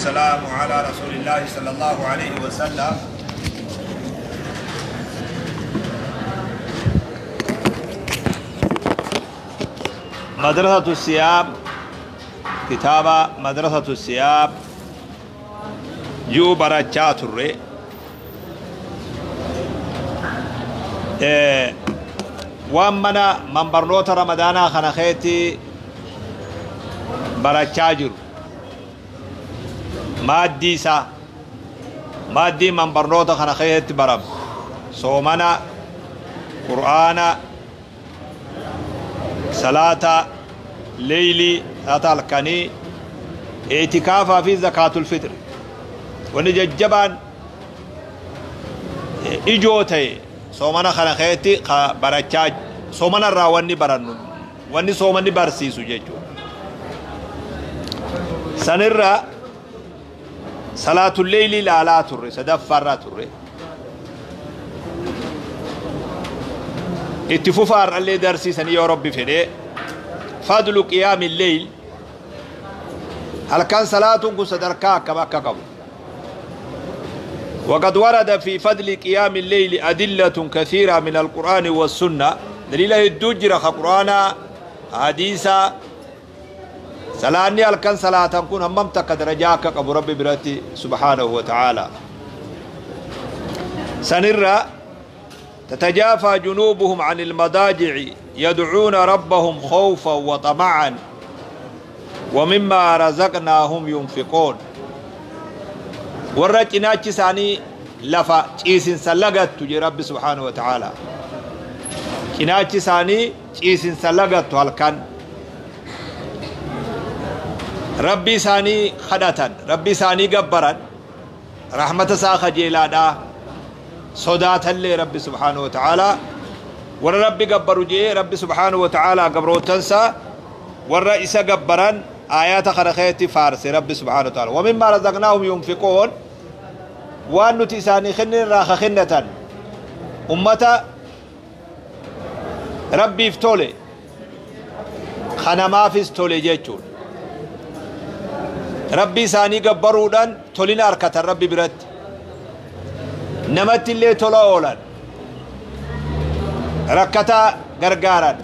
السلام على رسول الله صلى الله عليه وسلم. مدرسة الصيام، كتابة مدرسة الصيام جو برچا turre. Waan mana manbarnoota Ramadaanaa kana keetti barachaa jiru maaddii isaa, maaddii manbarnoota kana keetti baramu soomana, qur'aana, salaata leeylii, salaata halkanii, itikaafaa fi zakaatul fitri. Wanni jajjabaan ijoo ta'e soomana kana keetti barachaa, soomana irraa wanni barannu, wanni soomanni barsiisu jechuudha. Sanirra salaatul leeylii ilaalaa turre, sadaffaarraa turre. Itti fufaa har'allee darsiisanii yoo Rabbi fedhee. Fadlu qiyaami leyl, halkan salaatuun kun sadarkaa akkam akka qabu. وقد ورد في فضل قيام الليل أدلة كثيرة من القرآن والسنة. دليل الدجرة قرآن حديثا سلاني الكن صلاة كون هممتك درجاك أبو ربي براتي سبحانه وتعالى. سنرى تتجافى جنوبهم عن المضاجع يدعون ربهم خوفا وطمعا ومما رزقناهم ينفقون. warra cinaachi isaanii lafa ciisinsa lagattu jee Rabbi subhaanahu wa ta'ala. Cinaachi isaanii ciisinsa lagattu, halkan Rabbi isaanii kadhatan, Rabbi isaanii gabbaran, rahmata isaa kajeelaadhaa sodaatallee Rabbi subhaanahu wa ta'ala. Warra Rabbi gabbaru jee Rabbi subhaanahu wa ta'ala gabrootansa warra isa gabbaran aayaata kana keessatti faarse Rabbi subhaanahu wa ta'ala. ومما رزقناهم ينفقون, waan nuti isaanii kennine irraa ka kennatan, ummata Rabbiif tole kanamaafis tole jechuudha. Rabbi isaanii gabbaruudhaan tolina harkatan Rabbi biratti, namatti illee tola oolan, rakkataa gargaaran.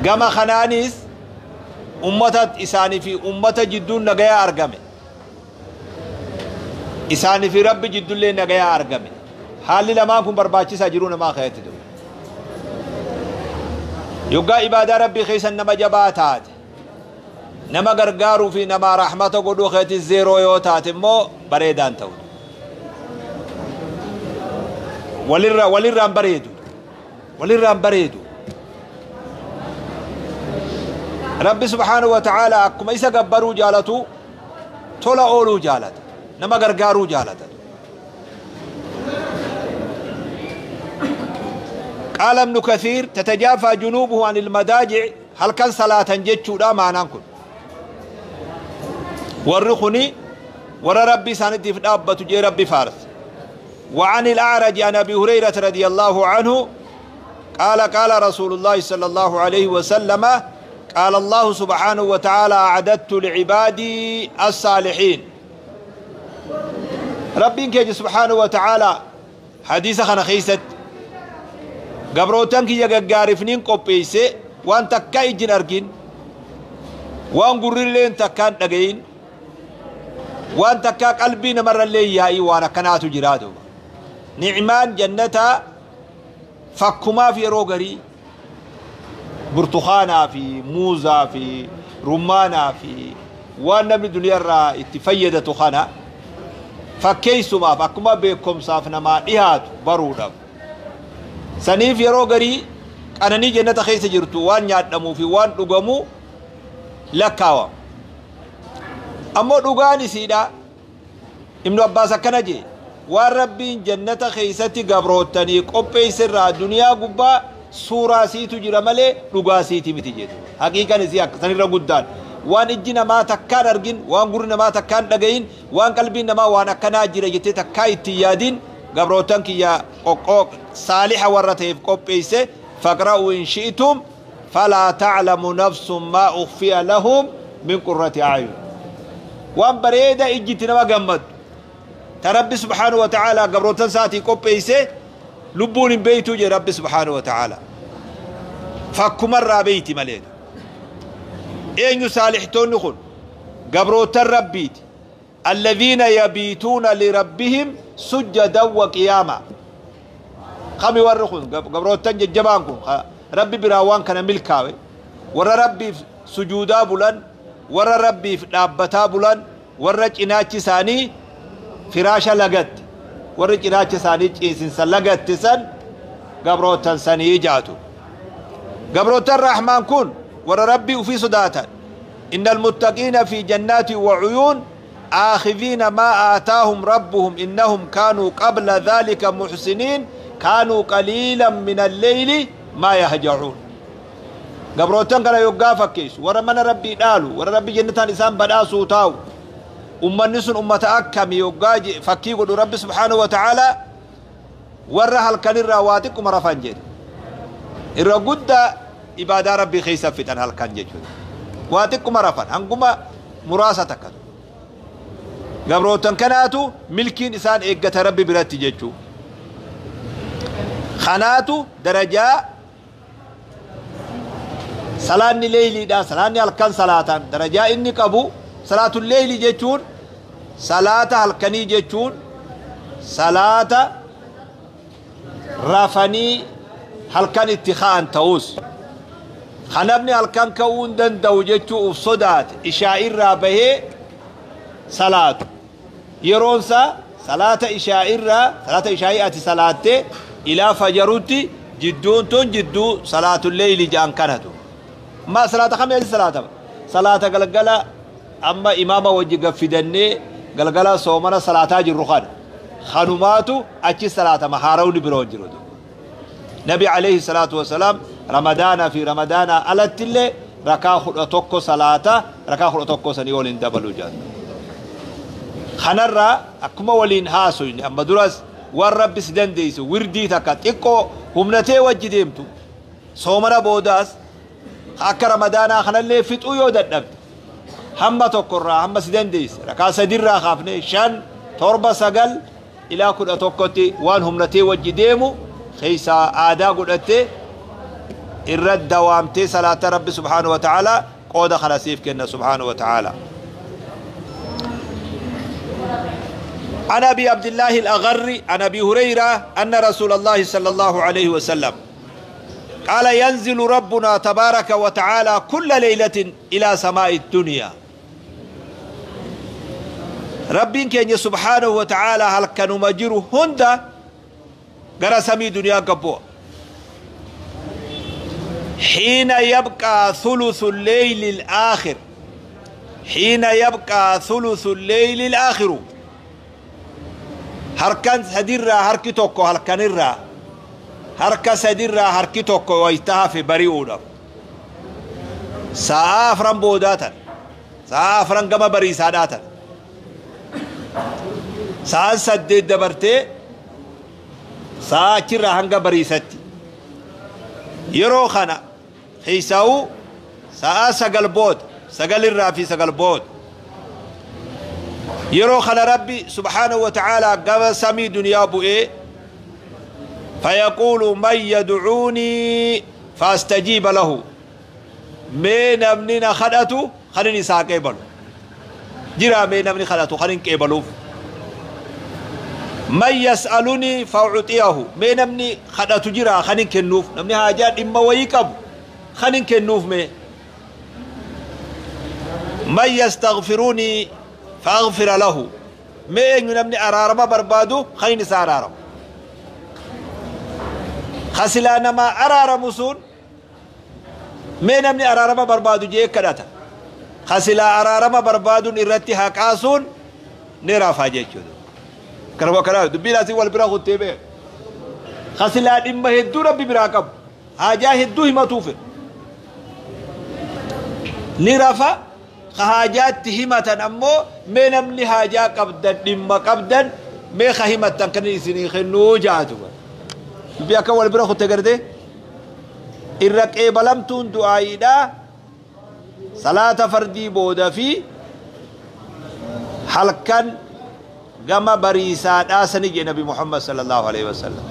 Gama kanaanis ummata isaanii fi ummata jidduun nagayaa argame, isaanii fi Rabbi jiddullee nagayaa argame. Haalli lamaan kun barbaachisaa jiruu namaa keessatti ture. Yoggaa ibaadaa Rabbii keessan nama jabaa taate, nama gargaaruu fi nama rahmata godhuu keetti zeeroo yoo taate immoo bareedaan ta'u, walirra walirraan bareedu, walirraan bareedu. Rabbi subhaanahu wa ta'ala akkuma isa gabbaruu jaalatu, tola ooluu jaalata, nama gargaaruu jaalata. قال ابن كثير: تتجافى جنوبه عن المضاجع, halkan salaatan jechuudha maanaan kun. Warri kuni warra Rabbi isaaniitiif dhaabbatu jee Rabbi faarse. وعن الأعرج عن أبي هريرة رضي الله عنه قال: قال رسول الله صلى الله عليه وسلم: قال الله سبحانه وتعالى: أعددت لعبادي الصالحين. ربي كيج سبحانه وتعالى حديث خنا خيست gabrootan kiyya gaggaarifniin qopheeyse, waan takkaa ijjin argin, waan gurrilleen takkaan dhagayin, waan takkaa qalbii namarrallee yaa'ii, waan akkanaatu jiraa duuba. Nicmaan jannataa fakkumaaf yeroo garii burtukaanaa fi muuzaa fi rummaanaa fi waan namni duniyaarraa itti fayyadatu kana fakkeessumaaf, akkuma beekumsaaf namaa dhihaatu baruudhaaf. Saniif yeroo garii qananii jannata keessa jirtu waan nyaadhamuu fi waan dhugamu lakkaawama. Ammoo dhugaan isiidha, Ibnu Abbaas akkana jee: waan Rabbiin jannata keessatti gabroottanii qopheesse irraa duniyaa gubbaa suuraa siitu jira malee dhugaa siiti miti jedhu. Haqiiqan isii akka sanirra guddaan, waan ijji namaa takkaan argin, waan gurri namaa takkaan dhagayin, waan qalbiin namaa waan akkanaa jira jettee takkaa itti yaadin, gabrootan kiyya qoqqoo saaliha warra ta'eef qopheesse. فاقرأوا إن شئتم: فلا تعلم نفس ما أخفي لهم من قرة أعين. Waan bareeda ijjitti nama gammaddu ta Rabbi subhaanahu wa ta'aalaa gabrootan isaatii qopheeyse lubbuun hin beeytuu jee Rabbi subhaanahu wa ta'aalaa. Fakkumarraa beeyti malee. Eenyu saalihtoonni kun? Gabrootan Rabbiiti. Alladhiina yabiituuna lirabbihim sujjadan wa qiyaama. Kami warri kun gabrootan jajjabaan kun Rabbi biraa waan kana milkaawe, warra Rabbiif sujuudaa bulan, warra Rabbiif dhaabbataa bulan, warra cinaachi isaanii firaasha lagatte, warri cinaacha isaanii ciisinsa lagatte san gabrootan sanii jaatu. Gabrootan Rahmaan kun warra Rabbii ufii sodaatan. Innal muttaqiina fi jannaatin wa uyuun aakhidhiina maa aataahum rabbuhum innahum kaanuu qabla dhaalika muhsiniin kaanuu qaliilan min alleyli maa yahjacuun. Gabrootan kana yoggaa fakkeessu warra mana Rabbii dhaalu, warra Rabbi jannataan isaan badhaasuu taa'u. Ummanni sun ummata akkami yoggaa fakkii godhu Rabbi subhaanahu wa ta'aalaa warra halkanirraa waa xiqquma rafan jedhe. Irra guddaa ibaadaa Rabbii keessa fixan halkan jechuudha. Waa xiqquma rafan hanguma muraasa takkatu. Gabrootan kanaatu milkiin isaan eeggata Rabbi biratti jechuudha. Kanaatu darajaa salaanni leeyliidha, salaanni halkan salaatan darajaa inni qabu. Salaatul leeylii jechuun salaata halkanii jechuun salaata rafanii halkan itti ka'an ta'us, kanamni halkan ka'uu hin danda'u jechuu uf sodaate ishaa irraa bahee salaatu. Yeroonsaa salaata ishaa irraa, salaata ishaa'ii ati salaattee ilaa fajarutti jidduun tun jidduu salaatul leeyli ja'an kanatu. Ma salaata kamii achi salaatama? Salaata galgala amma imaama wajji gaffidannee galgala soomana salaataa jirru kana. Kanumaatu achi salaatama, haarawni biroo hin jiru. Nabi alayhi salaatu wasalaam Ramadaana fi Ramadaana alattillee rakaa 11 salaata, rakaa 11 sanii waliin dabaluu jaatu. Kanarraa akkuma waliin haasofne amma duras, waan Rabbi si dandeessu wirdii takka xiqqoo humnatee wajji deemtu soomana boodaas akka Ramadaanaa kanallee fixuu yoo dadhabde hamma tokkorraa hamma si dandeesse rakaa sadirraa kaafnee 5, 7, 9 ilaa 11tti waan humnatee wajji deemu keessaa aadaa godhattee irra dawaamtee salaata Rabbi subhaanahu wa ta'aalaa qooda kana siif kenna subhaanahu wa ta'aalaa. عن أبي عبد الله الأغر عن أبي هريرة أن رسول الله صلى الله عليه وسلم قال ينزل ربنا تبارك وتعالى كل ليلة إلى سماء الدنيا. ربين كان سبحانه وتعالى هل كانوا مجروا هندا غرا سمي دنيا قبو حين يبقى ثلث الليل الآخر، حين يبقى ثلث الليل الآخر. هركان سديرا هركي توكو هركانيرا هركا سديرا هركي توكو ويتها في بريئونا سافران بوداتا سافران قما بريساداتا سان سديد دبرتي ساكرا هنگا بريستي يرو خنا حيساو سا سقل بود سقل الرافي سقل بود يرو خنا ربي سبحانه وتعالى قام سمي دنيا بؤي فيقول من يدعوني فاستجيب له. مين أمننا خدأته خليني ساقبله جرا مين أمني خدأته خليني قبله. من يسألني فأعطيه. مين أمني خدأته جرا خليني كنوف نمني حاجات إما ويكب خليني كنوف. مين من يستغفروني فأغفر له. مين نمني أرارما بربادو خليني سارارم خسلانا ما أرارمسون. مين أمني أرارما بربادو جي كداتا خسلا أرارما بربادو إرتي هكاسون نرافا جي كدو كربو كرا دبي لاسي والبرا خطيبه خسلا إما هدو ربي براكب حاجة هدو هما توفر نرافا خهاجات همة أمو مين أمني حاجة قبدا إما قبدا مي خهمة كان يسني خنو جاتو دبي أكا والبرا خطي كرده إرق إيه بلمتون دعائي دا صلاة فردي بودا في Halkan gama bariisaadhaa sani jedhe Nabi Muhammad sallallahu alaihi wasallam.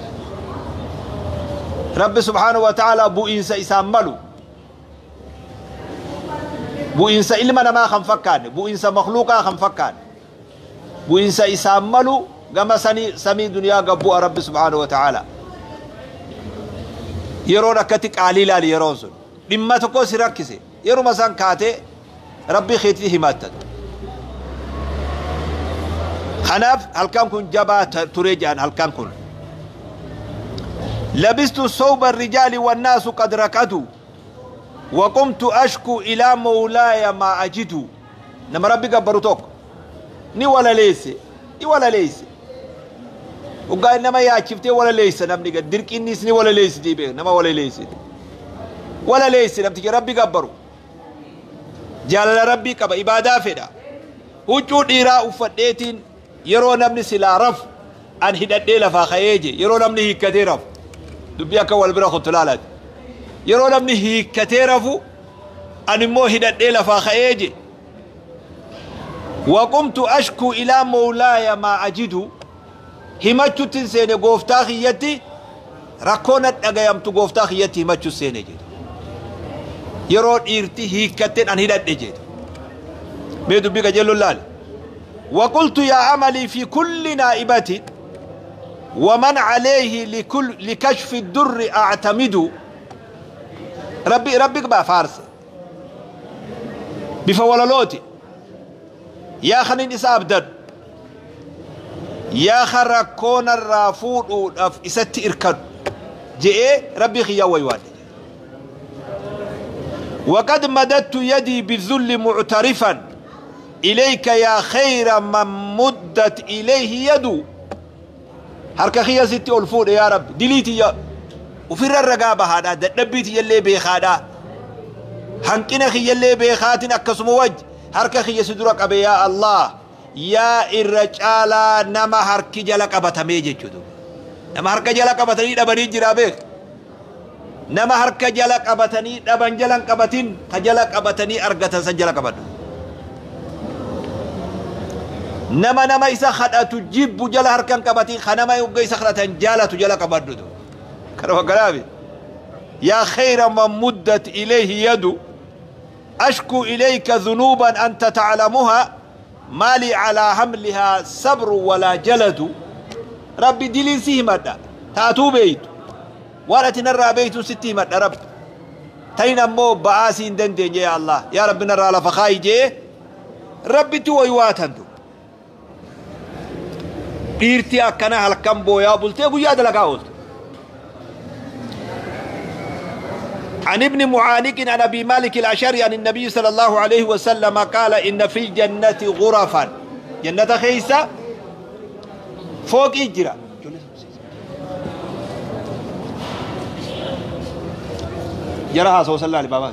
Rabbi subhaanahu wa ta'ala bu'iinsa isaan malu, bu'iinsa ilma namaa kan fakkaanne, bu'iinsa makhluuqaa kan fakkaanne, bu'iinsa isaan malu gama samii duniyaa gabbu'a Rabbi subhaanahu wa ta'ala. Yeroon akkatti qaalii ilaali, yeroon sun dhimma tokko si rakkise, yeruma san kaatee Rabbii keetii himattatu. Kanaaf halkan kun jabaa ture jedhan. Halkan kun labistu sawba الرجال والناس قد ركدوا وقمت أشكو إلى مولاي ما أجد. Nama Rabbi gabbaru tokko ni walaleesse, ni walaleesse. Hoggaa nama yaachiftee walaleessa, namni dirqinnis ni walaleessiti beek, nama walaleessiti, walaleesse. Namtichi Rabbi gabbaru jaalala Rabbii qaba, ibaadaa fedha. Huccuu dhiiraa uffadheetiin yeroo namni silaa rafu an hidhadhee lafaa ka'ee je. Yeroo namni hiikkatee rafu, dubbii akka wal bira kottu laalaati, yeroo namni hiikkatee rafu an immoo hidhadhee lafaa ka'ee je. وقمت أشكو إلى مولاي ما أجد, himachuutti seene gooftaa kiyyatti, rakkoon dhagayamtu gooftaa kiyyatti himachuu seene jedhe. Yeroo dhiirti hiikkatteen an hidhadhe jedhe. Mee dubbii qajeelloon laale. وقلت يا أملي في كل نائبة ومن عليه لكل لكشف الدر أعتمد. ربي ربي بقى فارس بفولولوتي يا خنين إسا أبدد يا خركون الرافود إستي إركد جئ ربي خيا ويواد. وقد مددت يدي بالذل معترفا إليك يا خير من مدت إليه يد. Harka kiyya sitti ol fuudhe, yaa Rabbi, diliitiyya ofirra ragaa bahaadha, dadhabbiitiyyallee beekaadha, hanqina kiyyallee beekaatiin akkasuma wajji harka kiyya si dura qabe, yaa Allah, yaa irra caalaa nama harki jala qabatamee jechuudha. Nama harka jala qabatanii dhabanii jira beek. Nama harka jala qabatanii dhaban jalan qabatin, ka jala qabatanii argatan san jala qabadhu. Nama isa kadhatu jibbu jala harkan qabatin, ka nama yogga isa kadhatan jaalatu jala qabadhu. Kanuma kanaafi يا خير من مدت إليه يد، أشكو إليك ذنوبا أنت تعلمها، ما لي على حملها صبر ولا جلد. ربي دلين سيهمتا تاتو بيت ولا تنرى بيت ستيمة رب تين مو بآسين دندن، يا الله يا رب نرى لفخاي جي ربي تو يواتندو. Dhiirtii akkana halkan booyaa bultee guyyaa dalagaa oolte. عن ابن معانق عن أبي مالك الأشعري عن النبي صلى الله عليه وسلم قال إن في الجنة غرفا، جنة keessa fooqii jira. Jara haasoo sallaali baabaa.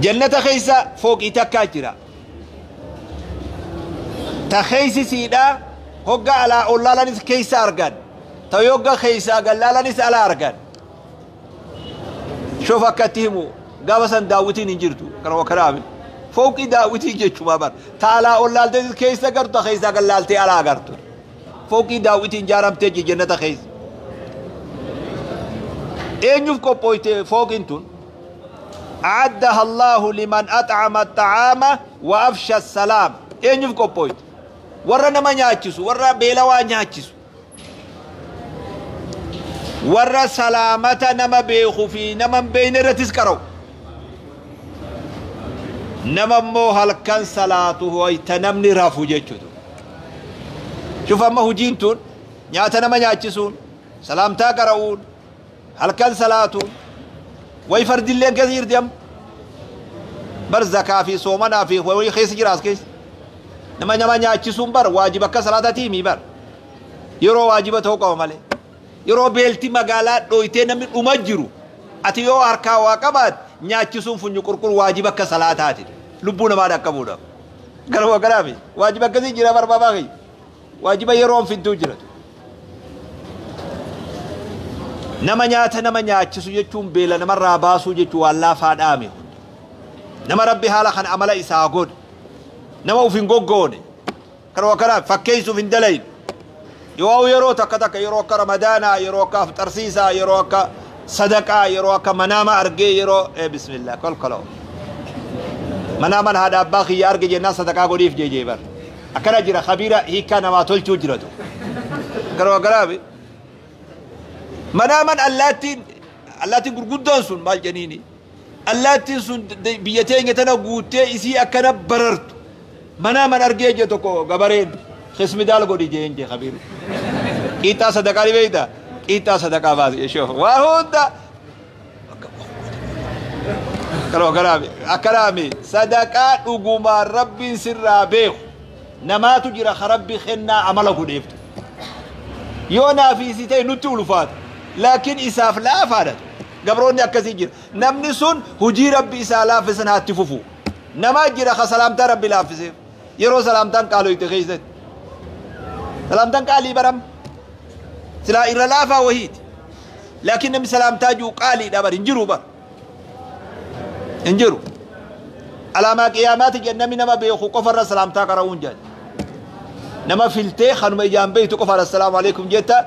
Jannata keessa fooqii takkaa jira. Ta keeysi siidhaa hogga alaa ollaalanis keeysa argan. Ta yogga keeysaa gallaalanis alaa argan. Shoof akkatti himu, gaafa san daawwitiin hin jirtu kanuma kanaami. Fooqii daawwitii jechuudha bar. Ta alaa ollaaltee keessa gartu, ta keeysaa gallaaltee alaa agartu. Fooqii daawwitiin ijaaramtee jannata keessa. Eenyuuf qophooyte fooqiin tun? أعدها الله لمن أطعم الطعام وأفشى السلام. Eenyuuf qophooyte? Warra nama nyaachisu, warra beelawaa nyaachisu, warra salaamata nama beekuu fi nama hin beekne irrattis qara'u. Nama immoo halkan salaatu wayta namni rafu jechuudha. Shuf amma hujiin tun, nyaata nama nyaachisuun, salaamtaa qara'uun, halkan salaatuun, way fardilleen keessa jirti amma. Bar zakaa fi soomanaa fi wayii keessa jira as keessa. Nama nyaachisuun bar waajiba akka salaataatii himi bar. Yeroo waajiba ta'uu qaba malee. Yeroo beelti magaalaa dhooytee namni dhuma jiru, ati yoo harkaa waa qabaat nyaachisuun funyu qurqur waajiba akka salaataati. Lubbuu namaa dhaqqabuudhaaf. Garuu kanaafi waajiba akkasii jira barbaabaa kiyya. Waajiba yeroon fidduu jira. Nama nyaata nama nyaachisu jechuun beela namarraa baasuu jechuun waan laafaa dhaame. Nama Rabbi haala kana amala isaa godhe. Nama uf hin goggoone. Kanuma kanaaf fakkeessuuf hin dalayin. Yoo yeroo takka takka yeroo akka Ramadaanaa, yeroo akka afxarsiisaa, yeroo akka sadaqaa, yeroo akka manaama argee yeroo bismillah kolkoloo. Manaaman haadha abbaa kiyya arge jennaan sadaqaa godhiif jeejee bar. Akkana jira khabiira hiikkaa namaa tolchuu jiratu. Kanuma kanaaf manaaman allaattiin gurguddaan sun maal jeniini? Allaattiin sun biyya teenya tana guuttee isii akkana barartu. Manaaman argee je tokko gabareen khismidaal godhi jeen je khabiiru. Qiixxaa sadaqaa ni beektaa? Qiixxaa sadaqaa baasi ishoo. Waa hunda kanuma kanaami akkanaami sadaqaa dhugumaan Rabbiin sirraa beeku. Namaatu jira ka Rabbi kennaa amala godheeftu. Yoo naafii isii ta'e nutti ulfaata. Laakiin isaaf laafaadha. Gabroonni akkasii jira. Namni sun hujii Rabbi isaa laaffisan haa itti fufu. Namaa jira ka salaamtaa Rabbi laaffiseef. Yeroo salaamtaan qaaloyte keessatti. Salaamtaan qaalii baram. Silaa irra laafaa wahiiti. Laakiin namni salaamtaa jiru qaaliidha bar hin jiru bar. Hin jiru. Alaamaa qiyaamaati jedhan namni nama beeku qofarra salaamtaa qara'uun jedhan. Nama filtee kanuma ijaan beektu qofaadha assalaamu alaikum jetta.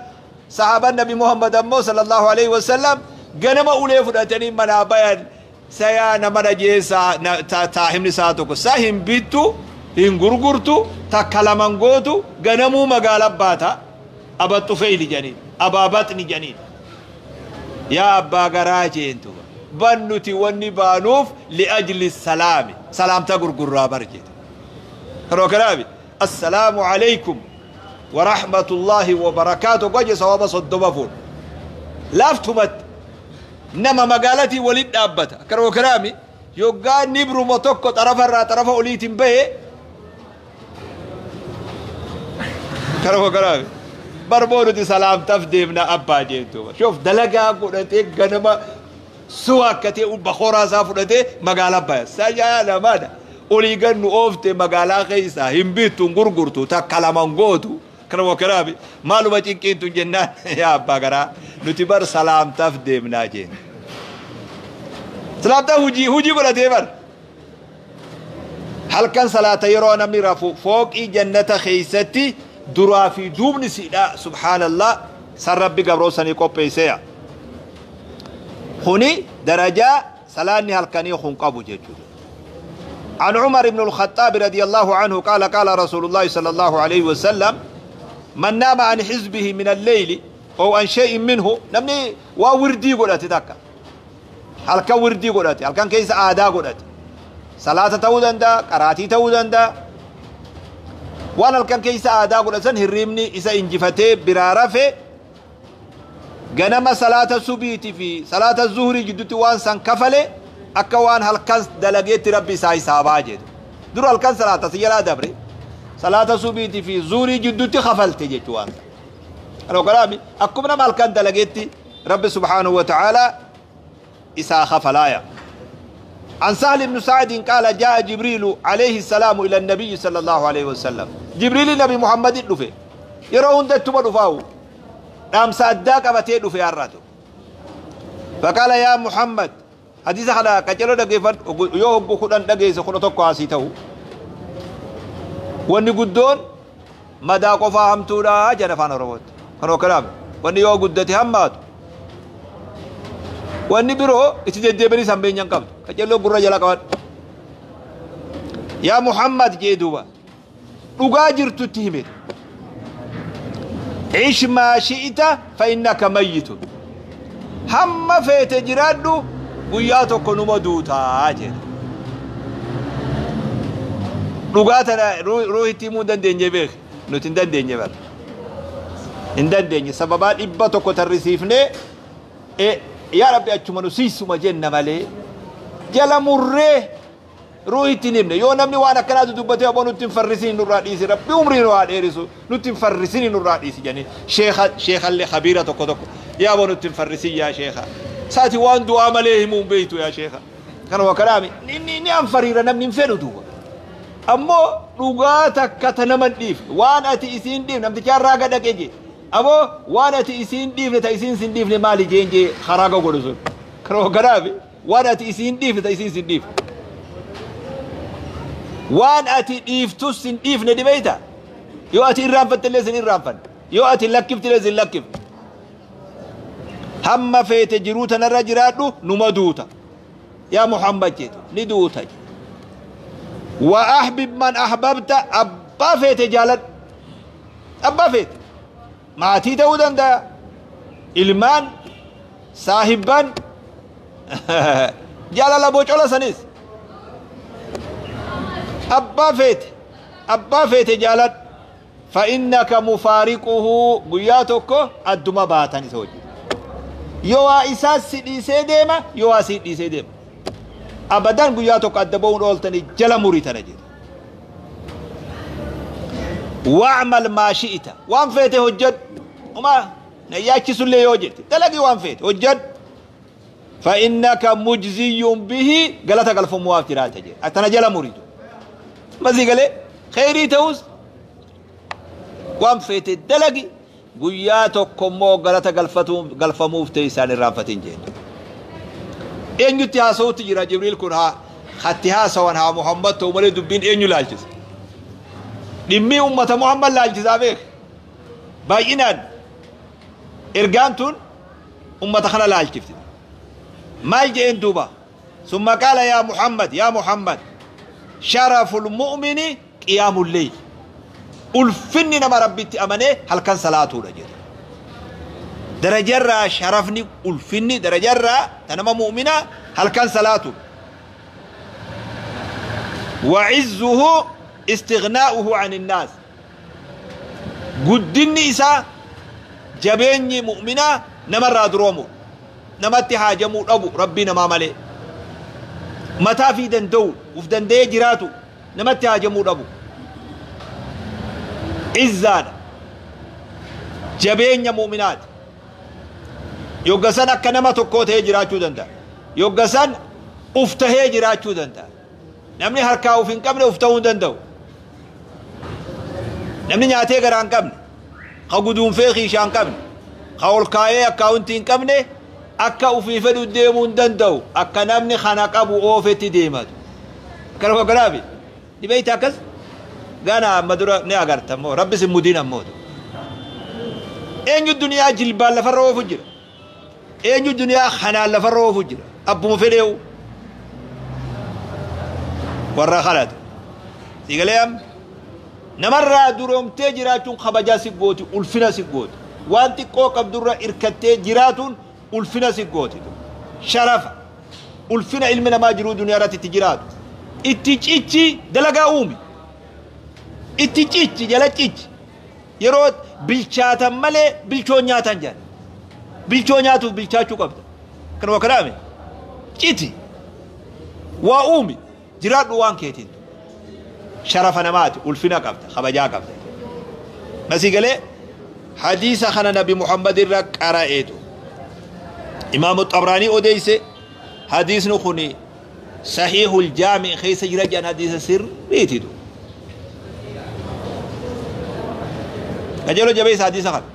Sahaabaan Nabi Muhammad ammoo sallallahu alaihi wasallam ganama ulee fudhatanii manaa bayan sayaa nama dhajeessaa taahimni isaa tokko sa hin bittu hin gurgurtu takka laman gootu ganamuu magaala baata Aba Xufeyli jedhaniin Abaa Baxni jedhaniin yaa abbaa garaa jeentu ban nuti wanni baanuuf li'ajli salaami salaamtaa gurgurraa bar jeete. Kanuma kanaafi assalaamu alaikum wa rahmatullahi wa barakaatu goje sawaaba 30 fuudha. Laaftumatti nama magaalatii waliin dhaabbata. Kanuma kanaami yoggaa nibruma tokko xarafa irraa xarafa oliitiin bahe kanuma kanaami barboo nuti salaamtaaf deemna abbaa jeentu. Shoof dalagaa godhatee ganama suwaakkatee bakooraa isaa fudhatee magaalaa baya. Sajaa lamaadha. Olii gad nu oofte magaalaa keessa hin bittu hin gurgurtu takka laman gootu. Kanuma kanaami maaluma cinqiin tun jennaan yaa abbaa garaa nuti bar salaamtaaf deemnaa jeen. Salaamtaa hujii godhatee bar. Halkan salaata yeroo namni rafu fooqii jannata keessatti duraa fi duubni siidha subhaanallah san Rabbi gabroo sanii qopheesseya. Kuni darajaa salaanni halkanii kun qabu jechuudha. عن عمر بن الخطاب رضي الله عنه قال قال رسول الله صلى الله عليه وسلم من نام عن حزبه من الليل أو عن شيء منه نمني ووردي قلت تكا هل كان وردي قلت هل كان كيس آدا قلت صلاة تودن دا قراتي تودن دا وانا كان كيس آدا قلت سن هرمني إسا إنجفتي برارفه ganama salaata subiiti fi salaata zuhurii jidduutti waan san kafale akka waan halkan dalageetti Rabbi isaa hisaabaa jedhu. Dura halkan salaata si jalaa dabre salaata subiiti fi zuhurii jidduutti kafalte jechuu waan san. Kana kanaami akkuma nama halkan dalageetti Rabbi subhaanahu wa ta'ala isaa kafalaaya. عن سهل بن سعد قال جاء جبريل عليه السلام إلى النبي صلى الله عليه وسلم. جبريل النبي محمد دفه يرون دتما دفاو dhaamsa addaa qabatee dhufe har'atu. Faqaala yaa Muhammad hadiisa kana qaceloo dhageeffadhu yoo hoggu 10 dhageesse 11 asii ta'u. Wanni guddoon madaa qofaa hamtuudha jedha afaan Oromootti. Kan hokkanaame wanni yoo guddate hammaatu. Wanni biroo itti deddeebiin hammeenya hin qabdu. Qaceloo gurra jala qabadhu. Yaa Muhammad jee duuba dhugaa jirtutti hime. Ish maa shi'ita fa innaka mayyitun. Hamma feete jiraadhu guyyaa tokko numa duutaa jedhe. Dhugaa tana ruuhitti himuu hin dandeenye beek. Nuti hin dandeenye bara. Hin dandeenye sababaa 100 tarrisiifnee yaa Rabbi achuma nu siisuma jenna malee jala murree ruuhitti hin himne. Yoo namni waan akkanaatu dubbatee aboo nutti hin farrisiin nurraa dhiisi Rabbi umrii nu haa dheerisu nutti hin farrisiin nurraa dhiisi jedhanii sheekhallee khabiira tokko tokko yaa aboo nutti hin farrisiin yaa sheekha saati waan du'aa malee himuu hin beektu yaa sheekha kanuma kanaami ni anfariira namni hin fedhu duuba ammoo dhugaa takka ta nama hin dhiifne waan ati isiin dhiifne namticha irraa gadhaqe jee aboo waan ati isiin dhiifne ta isiin sin dhiifne maali jeen jee haraaga godhu sun kanuma kanaami waan ati isiin dhiifne ta isiin sin dhiifne. Waan ati dhiiftus hin dhiifne dhibeeyta. Yoo ati irraanfattillee sin irraanfanne. Yoo ati lakkiftillee sin lakkifne. Hamma feete jiruu tanarra jiraadhu numa duuta. Yaa Muhammad jeetu ni duuta. Wa ahbib man ahbabta abbaa feete jaaladhu. Abbaa feete. Maatii ta'uu danda'a. Ilmaan saahibban jaalala bocola sanis. Abbaa feete abbaa feete jaaladhu. Fa'innaka mufaariquhu guyyaa tokko adduma baatan isa wajjin. Yoo waa isaa si dhiisee deema yoo waa si dhiisee deema. Abadan guyyaa tokko adda ba'uun ooltanii jala murii tana jedhu. Wa'mal maa shi'ita waan feete hojjedhu. Uma na yaachisullee yoo jette dalagii waan feete hojjedhu. Fa'innaka mujziyyun bihi galata galfamuwaaf jiraata jedhe. Tana jala muriitu. Masii galee kheyrii ta'us waan feete dalagi guyyaa tokko immoo galata galfamuuf ta'e isaan irraanfatin jeen. Eenyutti haasa'utti jira Jibriil kun haa hatti haasawan haa Muhammad ta'u malee dubbiin eenyu laalchisa. Dhimmi ummata Muhammad laalchisaa beek. Baay'inaan ergaan tun ummata kana laalchifti. Maal je'een duuba? Summa qaala yaa Muhammad yaa Muhammad sharaful mu'mini qiyaamul leyl. Ulfinni nama rabbitti amanee halkan salaatuudha jedhe. Darajarraa sharafni ulfinni darajarraa ta nama mu'minaa halkan salaatu. Wa'izzuhu istighnaa'uhu anin naas. Guddinni isaa jabeenyi mu'minaa namarraa duroomu. Namatti haajamuu dhabu rabbii namaa malee. Mataa fi danda'u uf danda'ee jiraatu namatti haajamuu dhabu. Izzaadha. Jabeenya mu'minaati. Yoggasan akka nama tokkoo ta'ee jiraachuu danda'a. Yoggasan uf tahee jiraachuu danda'a. Namni harkaa uf hin qabne uf ta'uu hin danda'u. Namni nyaatee garaa hin qabne, ka guduunfee kiishaa hin qabne, ka ol kaayee akkaawuntii hin qabne akka ufii fedhu deemuu hin danda'u. Akka namni kana qabu oofetti deematu. Akkana kokkolaafi. Dhibeeyta akkas gana amma dura ni agarta immoo rabbi sin mudiin ammoo. Eenyu duniyaa jilbaan lafarra oofu jira. Eenyu duniyaa kanaan lafarra oofu jira. Abbuma fedheewu. Warra kanatu. Siigalee amma namarraa duroomtee jiraachuun kabajaa si gooti ulfina si gooti. Waan xiqqoo qabdurra irkattee jiraatuun ulfina si gooti. Sharafa. Ulfina ilmi namaa jiruu duniyaa irratti itti jiraatu. Itti cichi dalagaa uumi. Itti cichi jala cichi. Yeroo bilchaatan malee bilchoo nyaatan jedhan. Bilchoo nyaatuuf bilchaachuu qabda. Kanuma kanaame citi waa uumi jiraadhu waan keetiin. Sharafa namaati ulfina qabda kabajaa qabda. Masii galee hadiisa kana nabi Muhammad irra qara'eetu. Imaamu Xabraanii odeeyse hadiisni kuni sahiihul jaami keessa jira jedhan hadiisa sirriititu. Qajeeloo jabeessa hadiisa kana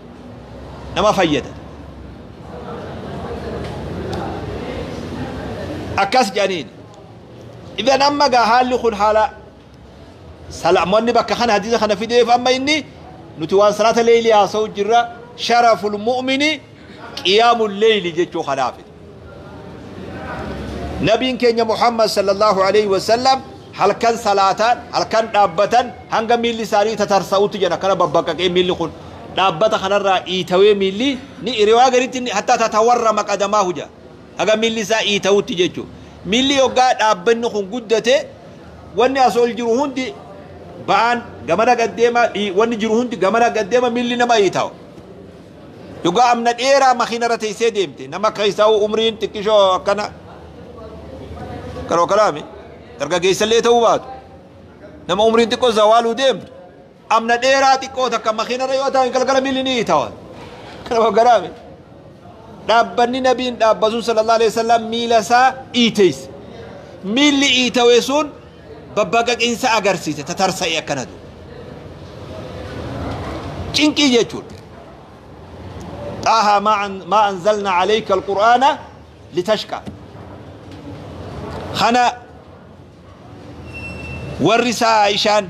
nama fayyada. Akkas jedhaniin. Idan amma gaa haalli kun haala salaamonni bakka kana hadiisa kana fideef amma inni nuti waan salaata leeylii haasa'u jirra sharaful mu'mini qiyaamul leyli jechuu kanaaf. Nabiin keenya Muhammad sallallahu alaihi wasallam halkan salaataan halkan dhaabbatan hanga miilli isaanii tatarsa'utti jedha kana babbaqaqee miilli kun dhaabbata kanarraa iitawee miilli ni riwaa garitti hatta tatawarrama qadamaahu jedha haga miilli isaa iitawutti jechuudha. Miilli yoggaa dhaabbanni kun guddate wanni as ol jiru hundi ba'aan gamana gaddeema wanni jiru hundi gamana gaddeema miilli nama iitawa. Yoggaa amna dheeraa makiinarra teessee deemte nama keessaa umriin xiqqishoo akkana karoo kalaami dargaggeessallee ta'uu baatu nama umriin xiqqoo zawaaluu deemtu amna dheeraa xiqqoo takka makiinarra yoo ta'an galgala miilli ni iitawa. Kana garaame. Dhaabbanni nabiin dhaabbatuun sallallahu alaihi wasallam miila isaa iiteesse. Miilli iitawe sun babbaqaqiinsa agarsiise tatarsa'e akkanatu. Cinqii jechuudha. Xaahaa maa anzalna alayka alqur'aana litashqa. Kana Warri isaa Aishaan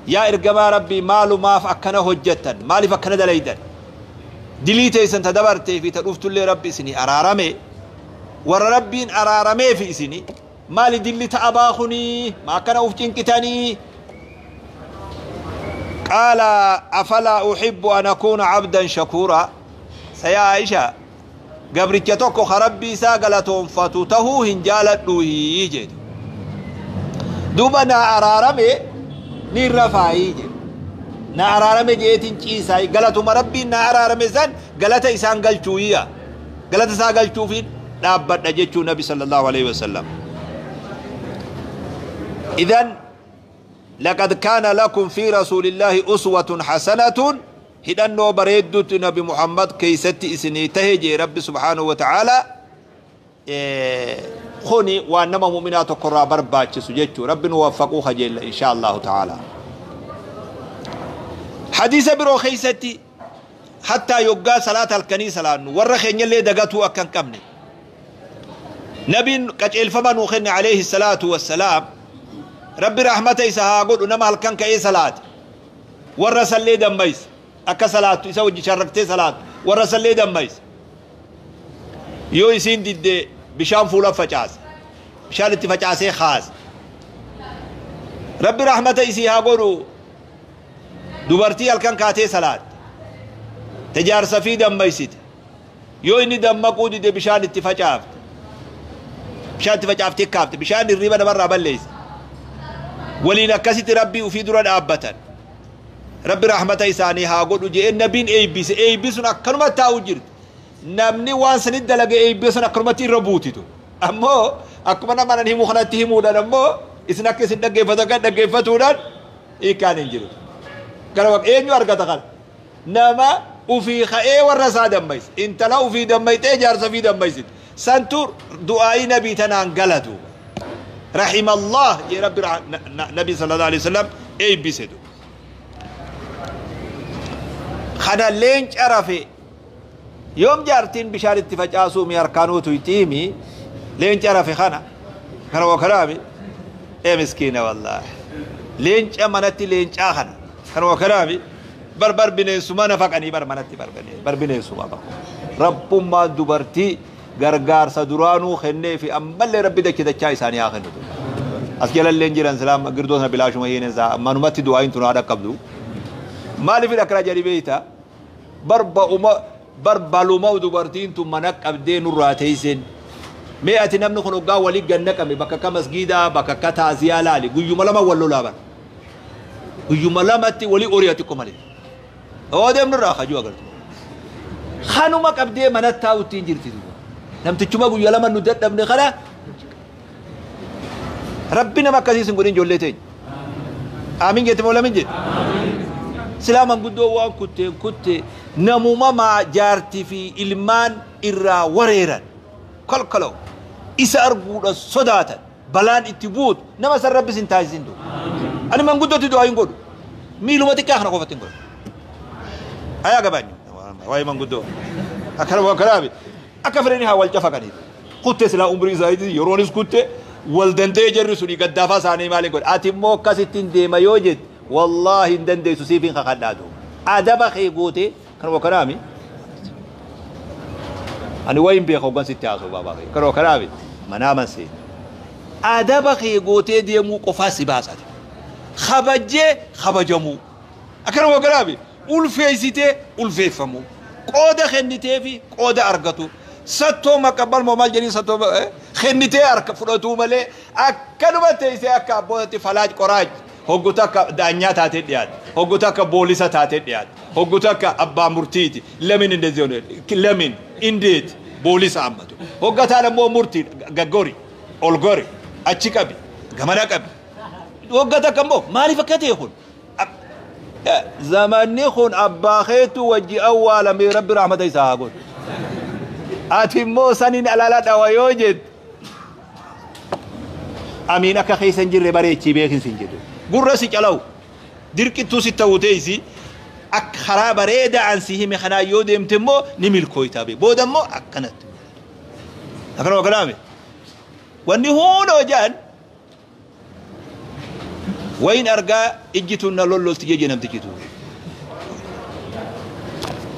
yaa ergamaa Rabbii maalumaaf akkana hojjettan, maaliif akkana dalaydan? Dilii teessan ta dabartee fi ta dhuftullee Rabbi isinii araarame, warra Rabbiin araarameefi isini maali dilli ta abaa kunii ma akkana uf cinqitanii? Qaala afalaa uhibbu an akuuna abdan shakuura. Sa yaa Aisha, gabricha tokko ka Rabbii isaa galatoonfatu tahuu hin jaaladhuuhii jedhe. Duuba naa araarame ni rafaayii jedhe. Na araarame jeetiin ciisaay, galatuma Rabbiin naa araarame san galata isaan galchuuyya, galata isaa galchuufiin dhaabbadha jechuu Nabi sallallahu alaihi wasallam. Idan laqad kaana lakum fi rasuulillaahi uswatun hasanatun, hidhannoo bareedduutti Nabi Muhammad keeysatti isinii tahe jee Rabbi subhaanahu wa ta'ala. Kuni waan nama mu'minaa tokkorraa barbaachisu jechuu. Rabbi nu waffaquu kajeella insha Allahu ta'ala. Hadiisa biroo keeysatti hattaa yoggaa salaata halkanii salaannu warra keenyallee dagatuu akka hin qabne Nabiin qaceelfama nuu kenne alayhi salaatu wassalaam. Rabbi rahmata isa haa godhu. Nama halkan ka'ee salaate warra sallee dammaysa akka salaattu, isa wajji sharraktee salaattu, warra sallee dammaysa. Yoo isiin didde bishaan fuula facaasa, bishaan itti facaasee kaasa. Rabbi rahmata isii haa godhu. Dubartii halkan kaatee salaatte tajaarsa fi dammaysite, yoo inni dammaquu dide bishaan itti facaafte, bishaan itti facaaftee kaafte. Bishaan hirriba namarraa balleessa. Waliin akkasitti Rabbii ufii dura dhaabbatan. Rabbi rahmata isaanii haa godhu jedhee nabiin eebbise. Eebbisuun akkanuma taa'u jirti. Namni waan sanit dalage eebbisuun akkanumatti irra buutitu. Ammoo akkuma nama nan himu kanatti himuudhaan, ammoo isin akka isin dhaggeeffatan kan dhaggeeffatuudhaan hiikkaan hin jiru. Gara eenyu argata kana? Nama ufii ka'ee warra isaa dammayse, intala ufii dammayxee jaarsa ufii dammaysite santu du'aayii nabii tanaan galatu. Rahimallah jee Rabbi nabi sallallahu alaihi wasallam eebbise. Kana leenca rafe yoom jaartiin bishaan itti facaasuu mi harkaanuu tuyxiimi leenca rafe kana kana wakanaami. Ee miskiina, wallaahi leenca manatti leencaa kana kana wakanaami. Bar bar bineensuma nafaqanii bar manatti bar bar bineensuma bar. Rabbummaan dubartii gargaarsa duraanuu kennee fi ammallee Rabbi dachi dachaa isaanii haa kennutu. As jalalleen jiran silaam girdoo sana bilaashuma hiinensaa manumatti du'aayin tun haadha qabdu. Maaliif akkana jedhi beeyta? Bar ba'uma bar baluma dubartiin tun mana qabdee nurraa teeyseen. Mee ati namni kun hoggaa walii gannaqame bakka akka masgiidaa, bakka akka taaziyaa laali, guyyuma lama wal lolaa bara. Guyyuma lamatti walii ori'a xiqqoo malee. Oo deemnu irraa kajuu agartu. Kanuma qabdee mana taa'utti hin jirti. Namtichuma guyya lama nu dadhabne kana Rabbi nama akkasii sin godhin ijoollee teenya. Aamin jette moo lamin jette? Silaa manguddoo waan kutteen kutte namuma maa jaartii fi ilmaan irraa wareeran kolkoloo isa arguudha sodaatan balaan itti buutu nama san Rabbi sin taasisin du. Ani manguddootti du'aa hin godhu. Miiluma xiqqaa kana qofatti hin godhu. Ayaa gabaanyu waa'ee manguddoo akkana akkanaa akka fedhanii haa wal cafaqanii. Kutte silaa umrii isaaniitii yeroonis kutte wal danda'ee jarri suni gaddaafaa isaanii maaliin godhe. Ati immoo akkasittiin deema yoo jette wallaahi hin dandeessu, siif hin kakadhaatu. Adaba kee gootee kanuma kanaami. Ani wayin beeka hoggan sitti haasa'u baabaa kee kanuma kanaami manaa mansee. Adaba kee gootee deemuu qofaa si baasate. Kabajjee kabajamuu. Akkanuma kanaami ulfeessitee ulfeeffamuu. Qooda kennitee fi qooda argatu. Sattoo maqabbal moo maal jedhii sattoo kennitee harka fudhatuu malee akkanuma teessee akka abbootatti falaaj qoraaj hogguta akka daanyaa taatee dhiyaate, hogguta akka boolisa taatee dhiyaate, hogguta akka abbaa murtiiti. ለምን እንደዚህ ሆነ? ለምን እንዴት? Boolisa ammatu hoggataan ammoo murtii gaggori ol gori achi qabi gamana qabi, hoggata akka immoo maaliif akka ta'e kun zamanni kun abbaa keetu wajji awwaalamee Rabbi rahmata isaa haa godhu. Ati immoo saniin alala dhawa yoo jette amiin akka keessa hin jirre bareechii beekin sin jedhu. Gurra si calawu dirqittuu si ta'uu teessi akka karaa bareedaa an si hime kanaa yoo deemte immoo ni milkooytaa bee booda immoo akkanatti akkanuma kanaame wanni hundoo jedhan. Wayin argaa ijji tun na lollolti jeje namtichi tun.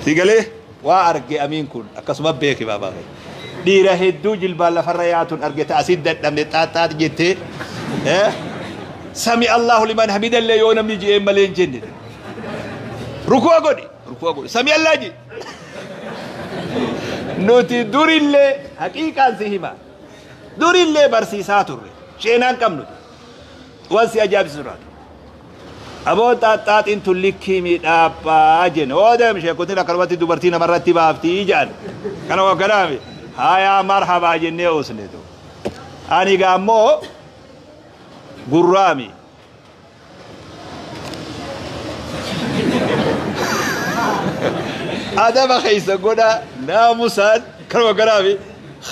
Si galee waa arge amiin kun akkasuma beeki baabaa kee. Dhiira hedduu jilbaan lafarra yaatun arge ta asit dadhabne xaaxxaat jettee sami Allahu liman hamidallee yoo namni je'een malee hin jenne. Rukuu godhi rukuu godhi sami Allah je. Nuti durillee haqiiqaan si hima. Durillee barsiisaa turre sheenaan qabnu waan si ajaa'ibsiisu raatu. Aboo xaaxxaaxiin tun likkii miidhaabbaa jenne. Oo deem sheekotiin akkanumatti dubartii namarratti baaftii jedhan. Kana wagganaami. Hayaa marhabaa jennee oosneetu. Ani gaammoo gurraami. Adaba keessa godha naamusaan kana wagganaami.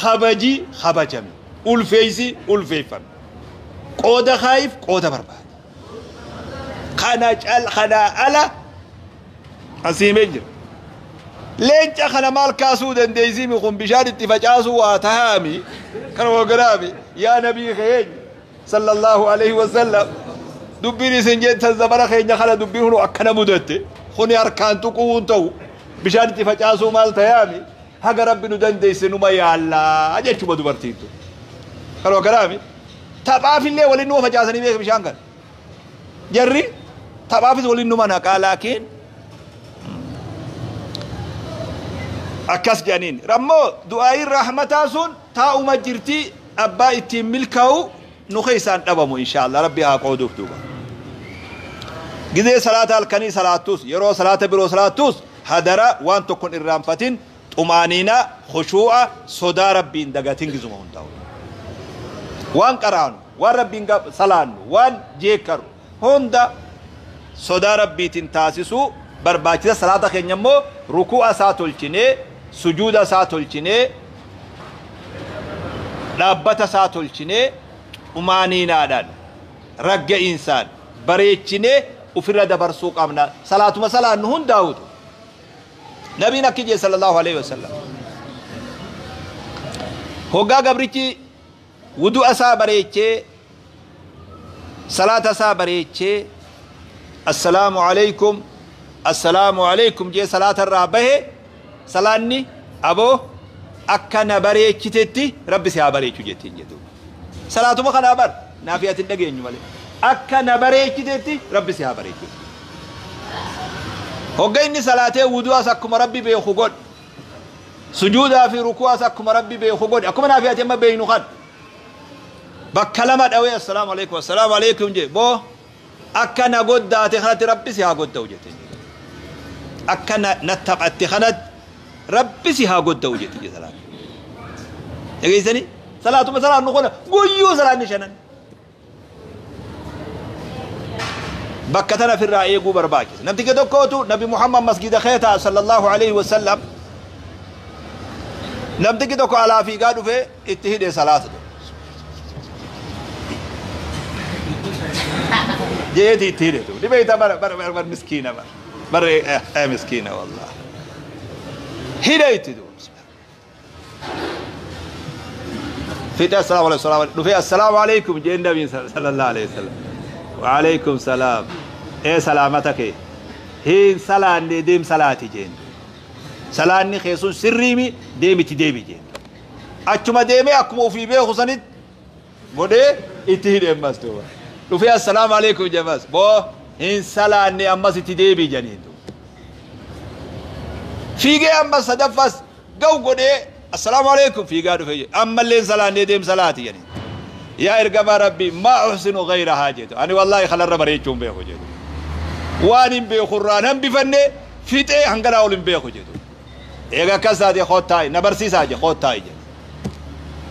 Kabaji kabajame. Ulfeessi ulfeeffame. Qooda kaayiif qooda barbaade. Kana cal kana ala asiimee jira. Leenca kana maal kaasuu dandeessimi kun bishaan itti facaasuu waa tahaami kana wagganaami yaa nabii keenya sallallahu alaihi wasallam dubbiin isin jettan zamana keenya kana dubbiin kun akkana mudatte kuni harkaan tuquu hin ta'u bishaan itti facaasuu maal tahaami haga rabbi nu dandeesse numa yaallaa jechuma dubartiin tun kana wagganaami taphaafillee waliin numa facaasanii beeka bishaan kana jarri taphaafis waliin numa naqaa laakiin akkas jedhaniin ammoo du'aayin rahmataa sun taa'uma jirti abbaa ittiin milkaa'u nu keessaan dhabamu inshaallah rabbi haa qooduuf duuba gizee salaata halkanii salaattus yeroo salaata biroo salaattus hadara waan tokkon irraanfatin xumaaniina khushuu'a sodaa rabbiin dagatin gizuma hundaa'u waan qaraanu waan rabbiin salaannu waan jeekkaru hunda sodaa rabbiitiin taasisuu barbaachisa salaata keenya immoo ruku'a isaa tolchinee sujuuda isaa tolchinee dhaabbata isaa tolchinee xumaaniinaadhaan ragga'iinsaan bareechinee ofirra dabarsuu qabna salaatuma salaannu hundaa'utu nabiin akki jee sallallahu alaihi wasallam hoggaa gabrichi wudu'a isaa bareechee salaata isaa bareechee assalaamu alaikum assalaamu alaikum jee salaata irraa bahe salaanni aboo akka na bareechitetti rabbi si haa bareechu jettiin jedhu salaatuma kanaa bar naafi ati hin dhageenyu malee akka na bareechitetti rabbi si haa bareechu hogga inni salaatee wudu'as akkuma rabbi beeku godhe sujuudaa fi ruku'as akkuma rabbi beeku godhe akkuma naafi ati amma beeynu kan bakka lama dhawee assalaamu alaikum assalaamu alaikum jee boo akka na goddaate kanatti rabbi si haa godda'u jetteen akka na taphatte kanatti rabbi si haa godda'u jette je salaatu dhageessanii salaatuma salaannu kana guyyuu salaanni shanan bakka tana ofirraa eeguu barbaachisa namticha tokkootu nabi muhammad masgida keetaa sallallahu alaihi wasallam namtichi tokko alaa fiigaa dhufee itti hidhe salaata jeeti itti hidhe dhibeeyta bara bara bara miskiina bara bara miskiina wallah hidhe itti duuba fixe assalaamu alaikum salaam dhufee assalaamu alaikum jeen nabiin sallallahu alaihi wasallam وعليكم سلام ايه سلامتك هين سلان ديم سلاتي جين سلاني خيسون سريمي ديمي تديمي جين أچما ديمي أكمو في بيه خصنت godhee itti hidhe ammas duuba dhufee assalaamu alaikum jedhamas boo hin salaanne ammas itti deebii jedhaniin duuba fiigee ammas sadaffaas gaw godhee assalaamu alaikum fiigaa dhufee jedhe ammallee hin salaannee deem salaati jedhaniin yaa ergamaa rabbii maa uhsinu ghayrahaa jedhu ani wallaahi kanarra bareechuu hin beeku jedhu waan hin beeku irraan hambifanne fixee hanganaa ol hin beeku jedhu eega akkas taate kottaa'i na barsiisaa jedhe kottaa'i jedhe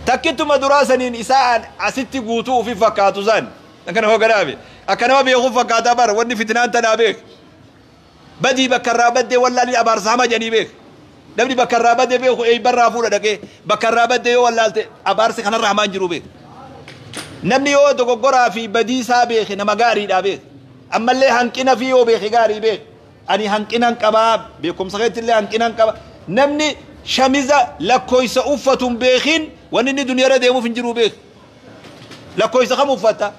takkituma duraa saniin isaa asitti guutuu ufi fakkaatu san akkana hooganaame akka nama beekuuf fakkaataa bara wanni fitnaan tanaa beek badii bakka irraa baddee wallaalii abaarsa hama jedhanii beek namni bakka irraa baddee beeku eeybarraa fuudha dhaqee bakka irraa baddee yoo wallaalte abaarsi kanarra hamaan jiru beek namni yoo dogoggoraa fi badii isaa beeke nama gaariidhaa beek ammallee hanqina fi yoo beeke gaarii beek ani hanqinan qabaa beekumsa keetti hanqinan qaba namni shamiza lakkoysa uffatu hin beekin wanni inni duniyaarra deemuuf hin jiru beek lakkoysa kam uffata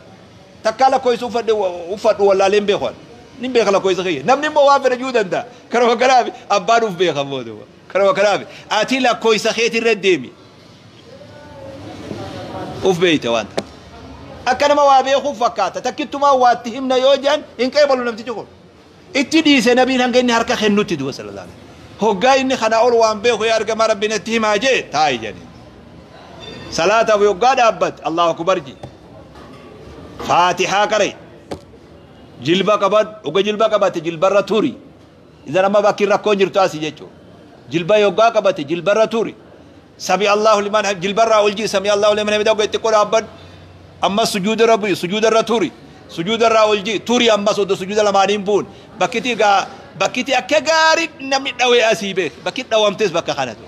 Takkaa lakkoofsa uffadhu wallaaleen beeku nin beeka lakkoofsa kiyya. Namni immoo waan fedhe juu danda'a. Kanuma kanaaf abbaan uf beeka mootummaa. Kanuma kanaaf ati lakkoofsa keetirra deemi. Uf beeyte waan ta'a. Akka nama waa beekuuf fakkaata. Takkittumaa waatti himna yoo jedhan hin qeebalu namtichi kun. Itti dhiise nabiin hanga inni harka kennutti du'a sallallahu alaihi wasallam. Hoggaa inni kana ol waan beeku yaa argamaa rabbiin itti himaa jee taa'i jedhanii. Salaataaf yoggaa dhaabbat Allahu akbar ji. Faatihaa qara'e. Jilba qabadhu dhuga jilba qabate jilbarra turi. Idan amma bakki rakkoon jirtu asii jechuudha. Jilba yoggaa qabate jilbarra turi. Sami Allahu liman jilbarraa ol jii sami Allahu liman hamidahu itti qola dhaabbadhu. Ammas sujuuda irra bu'i sujuuda irra turi. Sujuuda irraa ol jii turi ammas odoo sujuuda lamaaniin bu'uun. Bakkiti gaa bakkiti akka gaarii namni dhawee asii beek bakki dhawamtes bakka kanatu.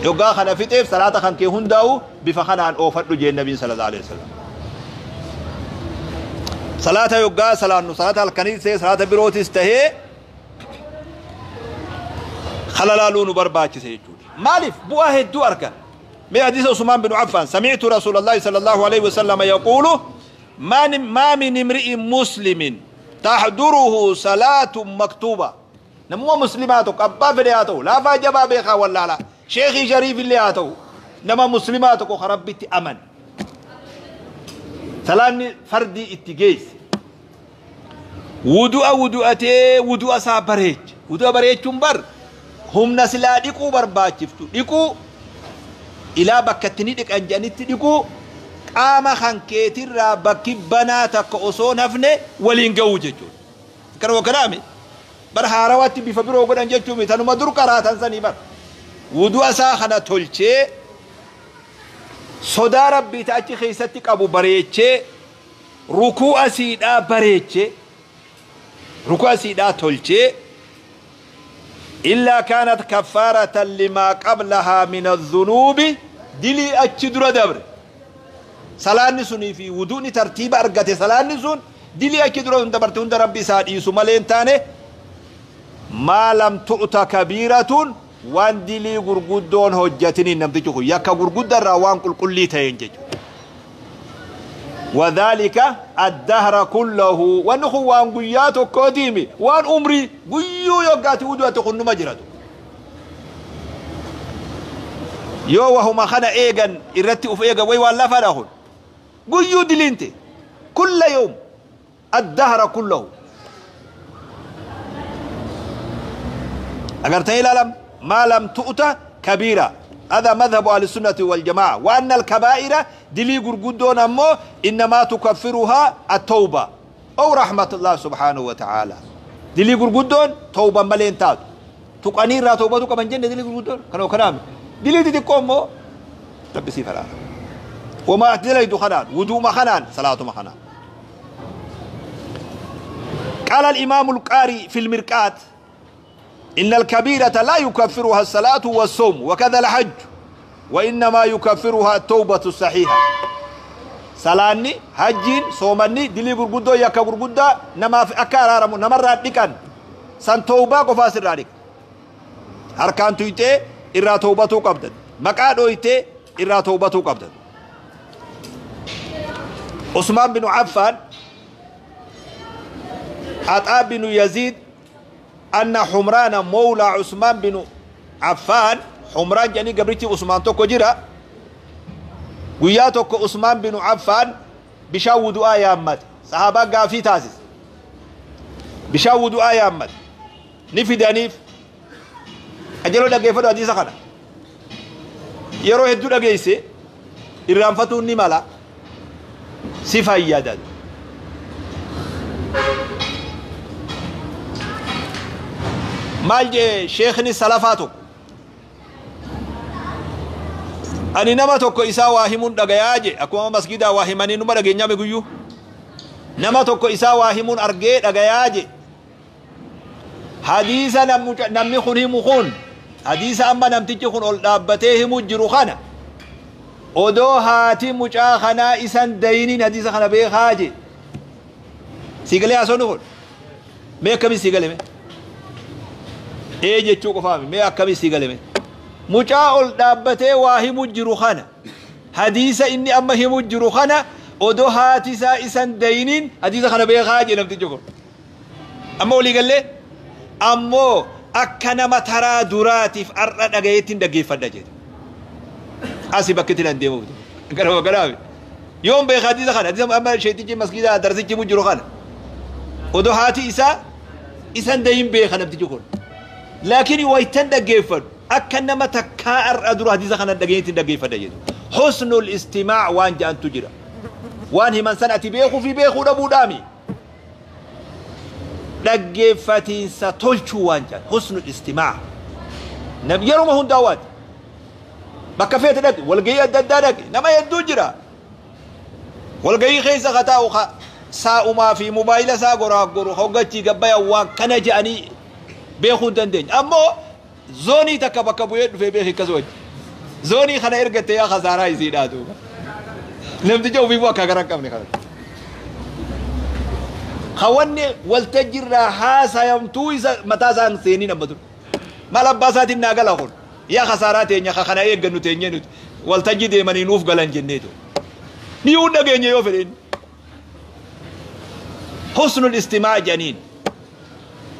Yoggaa kana fixeef salaata kan kee hundaa'u bifa kanaan oofadhu jeen nabiin sallallahu alaihi wasallam. Salaata yoggaa salaannu salaata halkaniis ta'ee salaata birootis tahee halalaaluu nu barbaachise jechuudha. Maaliif bu'aa hedduu argan. Mee hadiisa Usmaan bin Affaan sami'tu Rasuulallahi sallallahu alaihi wasallam yaquulu ما من امرئ مسلم تحضره صلاة مكتوبة. نمو مسلمات أبا فدياتو لا فاجبا بيخا ولا لا شيخي شريف اللي هاتو نما مسلمات خربت أمن سلام فردي اتجيس وضوء وضوءته وضوء سابريج وضوء بريج تنبر هم نسلا ديكو برباچفتو ديكو إلى بكتني ديك أنجانيت ديكو qaama kan keetirraa bakki banaa takka osoo nafne waliin ga'uu jechuudha. Kanuma kanaami bar haarawaatti bifa biroo godhan jechuun tanuma dur qaraatan sanii bar. Wudu'a isaa kana tolchee sodaa rabbii achi keessatti qabu bareechee ruku'a siidhaa bareechee ruku'a siidhaa tolchee illaa kaanat kaffaaratan limaa qablahaa min adh-dhunuubi dilii achi dura dabre. Salaanni sunii fi wuduuni tartiiba argate salaanni sun dilii achi dura hunda barte hunda rabbi isaa dhiisu malee hin taane maa lam tu'ta kabiiratun waan dilii gurguddoon hojjetiniin namtichi kun yakka gurguddarraa waan qulqullii ta'een jechuudha. Wadhaalika addahra kullahu wanni kun waan guyyaa tokkoo diimi waan umrii guyyuu yoggaati wudu'ate kun numa jiratu. Yoo wahuma kana eegan irratti uf eegan way waan lafaadha kun. Guyyuu diliinte kulla yawm addahra kullahu agartanii ilaalam maa lam tu'ta kabiira هذا مذهب أهل السنة والجماعة وأن الكبائر دلي غرغدون أمو إنما تكفرها التوبة أو رحمة الله سبحانه وتعالى دلي غرغدون توبة ملين تات تقني را توبة كمان جنة دلي غرغدون كانوا كلام دلي دي كومو تبسي فلا وما دلي دخلان وضوء ما خنان صلاة ما خنان. قال الإمام القاري في المرقات إن الكبيرة لا يكفرها الصلاة والصوم وكذا الحج وإنما يكفرها التوبة الصحيحة. صلاني حجين صومني دلي غرغدو يكا غرغدا نما في أكارارمو نمر ديكان سان توبة قفاسر راديك هركان تويته إرا توبتو قبضت مقا دويته إرا توبتو قبضت. عثمان بن عفان عطاء بن يزيد أن حمران مولى عثمان بن عفان حمران جاني قبرتي عثمان توكو جرا وياتوكو عثمان بن عفان بشاودوا آيامات صحابة قافي تاسس بشاودوا آيامات نفي دانيف أجلو دقيفة حديثة خنا yeroo hedduu dhageesse irraanfatuun ni mala si fayyada. Maal jee sheekni salafaa tokko ani nama tokko isaa waa himuun dhagayaa jee akkuma masgidaa waa himanii numa dhageenyame guyyuu nama tokko isaa waa himuun argee dhagayaa jee hadiisa namni kun himu kun hadiisa amma namtichi kun ol dhaabbatee himu jiru kana odoo haati mucaa kanaa isan dayiniin hadiisa kana beekaa jee siigalee haasofni kun mee akkamii siigale mee ee jechuu qofaami mee akkamii siigale mee mucaa ol dhaabbatee waa himu jiru kana hadiisa inni amma himu jiru kana Odoo haati isaa isan dayiniin hadiisa kana beekaa jee namtichi kun. Amma walii gallee ammoo akka nama taraa duraatiif har'a dhagayeetti hin dhaggeeffadha jedhe. Asii bakki itti nan deemuuf. Gara garaafi. Yoom beeka hadiisa kana hadiisa amma sheetichi masgiida darsichi mu jiru kana. Odoo haati isaa isan dayin beeka namtichi kun. Laakiin waytan dhaggeeffadhu akka nama takkaa har'a dura hadiisa kana dhagayeetti hin dhaggeeffadha jedhe. Husnul istimaac waan ja'antu jira. Waan himan san ati beekuu fi beekuu dhabuudhaami. Dhaggeeffatiinsa tolchuu waan jedhan husnul istimaac. Nam yeruma hundaa waati. Bakka feete dhaqi walgahii adda addaa dhaqi nama hedduu jira. Walgahii keessa ka taa'u ka saa'umaa fi mobaayila isaa goraa goru hoggachii gabbaya waan kana je'anii beekuu hin dandeenye. Ammoo zoonii takka bakka bu'ee dhufee beeki akkas wajji. Zoonii kana ergatte yaa khasaaraa isiidhaa duuba. Namticha ofiifuu akka gara hin qabne kana. Hawanni waltajjiirraa haasayamtuu isa mataa isaa hin seeniin amma ture. Maal abbaa isaatiin naa gala kun. Yaa khasaaraa teenya ka kana eeggannu teenyee nuti waltajjii deemanii nuuf galan jenneetu. Ni hunda dhageenye yoo fedhe inni. Husnul istimaa jedhaniin.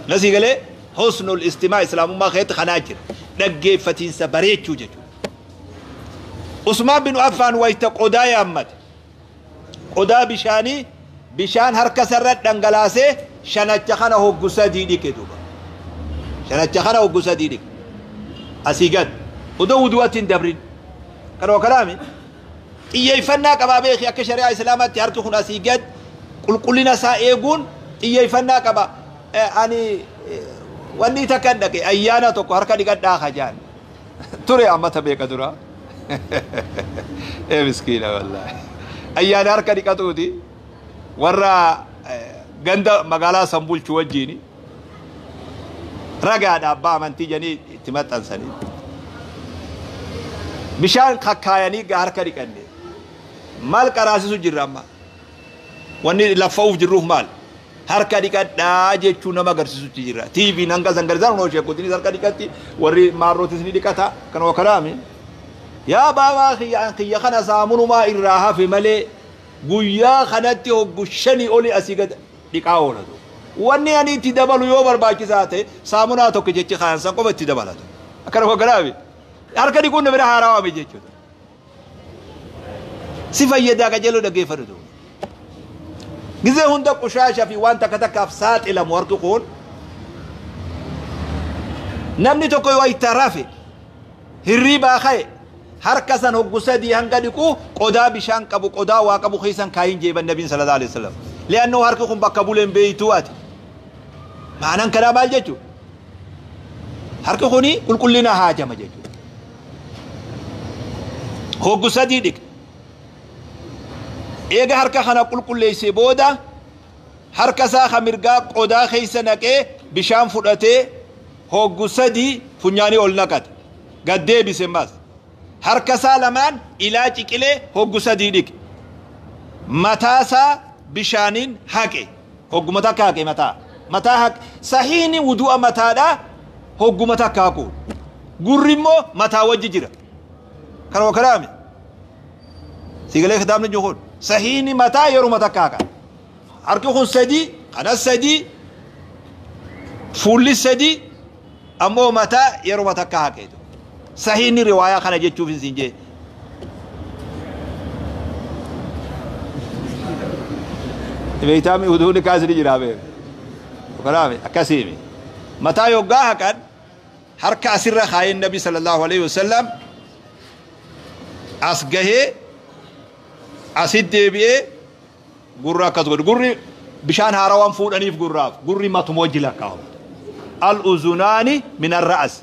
Nasii galee husnul istimaa islaamummaa keessatti kanaa jira. Dhaggeeffatiinsa bareechuu jechuudha. Usmaan bin Affaan wayita qodaa yaammate. Qodaa bishaanii bishaan harka isarra dhangalaasee shanacha kana hoggu sadii dhiqe duuba. Shanacha kana hoggu sadii dhiqe. Asii gad. Odoo wudu'atti hin dabrin. Kanuma kanaami. Xiyyeeffannaa qabaa beeki akka shari'aa islaamaatti harki kun asii gad qulqullina isaa eeguun xiyyeeffannaa qaba. Ani wanni takka dhaqe ayyaana tokko harka dhiqadhaa kajaan. Ture ammata beeka dura. Ee miskiina wallaahi. Ayyaana harka dhiqatuuti warra ganda magaalaa san bulchu wajjiini ragaadha abbaa amantii jedhanii itti maxxansanii. Bishaan kakkaayanii harka dhiqanne. Maal qaraasisu jirra amma? Wanni laffa'uuf jirruuf maal? Harka dhiqadhaa jechuu nama agarsiisutti jira. TV'n hanga san gargaaraan hoo sheekotiinis harka dhiqatti warri maarrootis ni dhiqata. Kanuma kanaami. Yaa baabaa kiyya kiyya kana saamunumaa irraa hafe malee guyyaa kanatti hoggu shanii oli asii gad dhiqaa oolatu. Wanni ani itti dabalu yoo barbaachisaa ta'e saamunaa tokko jechi kaayan san qofa itti dabalatu. Akkana kanaami. Harka dhiquun bira haarawaame jechuudha. Si fayyadaa qajeeloo dhaggeeffatu. Gizee hunda qushaasha fi waan takka takkaaf saaxilamu harki kun namni tokko yoo itti rafe hirriibaa ka'e harka san hoggu sadii hanga dhiqu qodaa bishaan qabu qodaa waa qabu keessan kaayin jeeban nabiin sallallahu alaihi wasallam. Li'annoo harki kun bakka buleen beeytuu ati. Ma'anaan kanaa maal jechuudha? Harki kuni qulqullina haajama jechuudha. Hoggu sadii dhiqa. Eega harka kana qulqulleessee booda harka isaa ka mirgaa qodaa keessa naqee bishaan fudhatee hoggu sadii funyaanii ol naqate. Gad deebise mas. Harka isaa lamaan ilaa ciqilee hoggu sadii dhiqe. Mataa isaa bishaaniin haqe. Hogguma takka haqe mataa. Mataa haqe. Sahiini wudu'a mataadhaa hogguma takka haqu. Gurri immoo mataa wajji jira. Kanuma kanaami. Sigalee kitaabni jiru kun. Sahiini mataa yeruma takka haqa. Harki kun sadii, kanas sadii, fuulli sadii, ammoo mataa yeruma takka haqeetu. Sahiini riwaayaa kana jechuuf isin jee. Beeytaami uduuni kaasni jira beek. Kanaaf akkasiimi. Mataa yoggaa haqan harka asirra kaayeen nabi sallallahu alaihi wasallam as gahee asit deebi'ee gurra akkas godhu. Gurri bishaan haarawaan fuudhaniif gurraaf. Gurri matuma wajji lakkaa'ama. Al uzunaani min arra'as.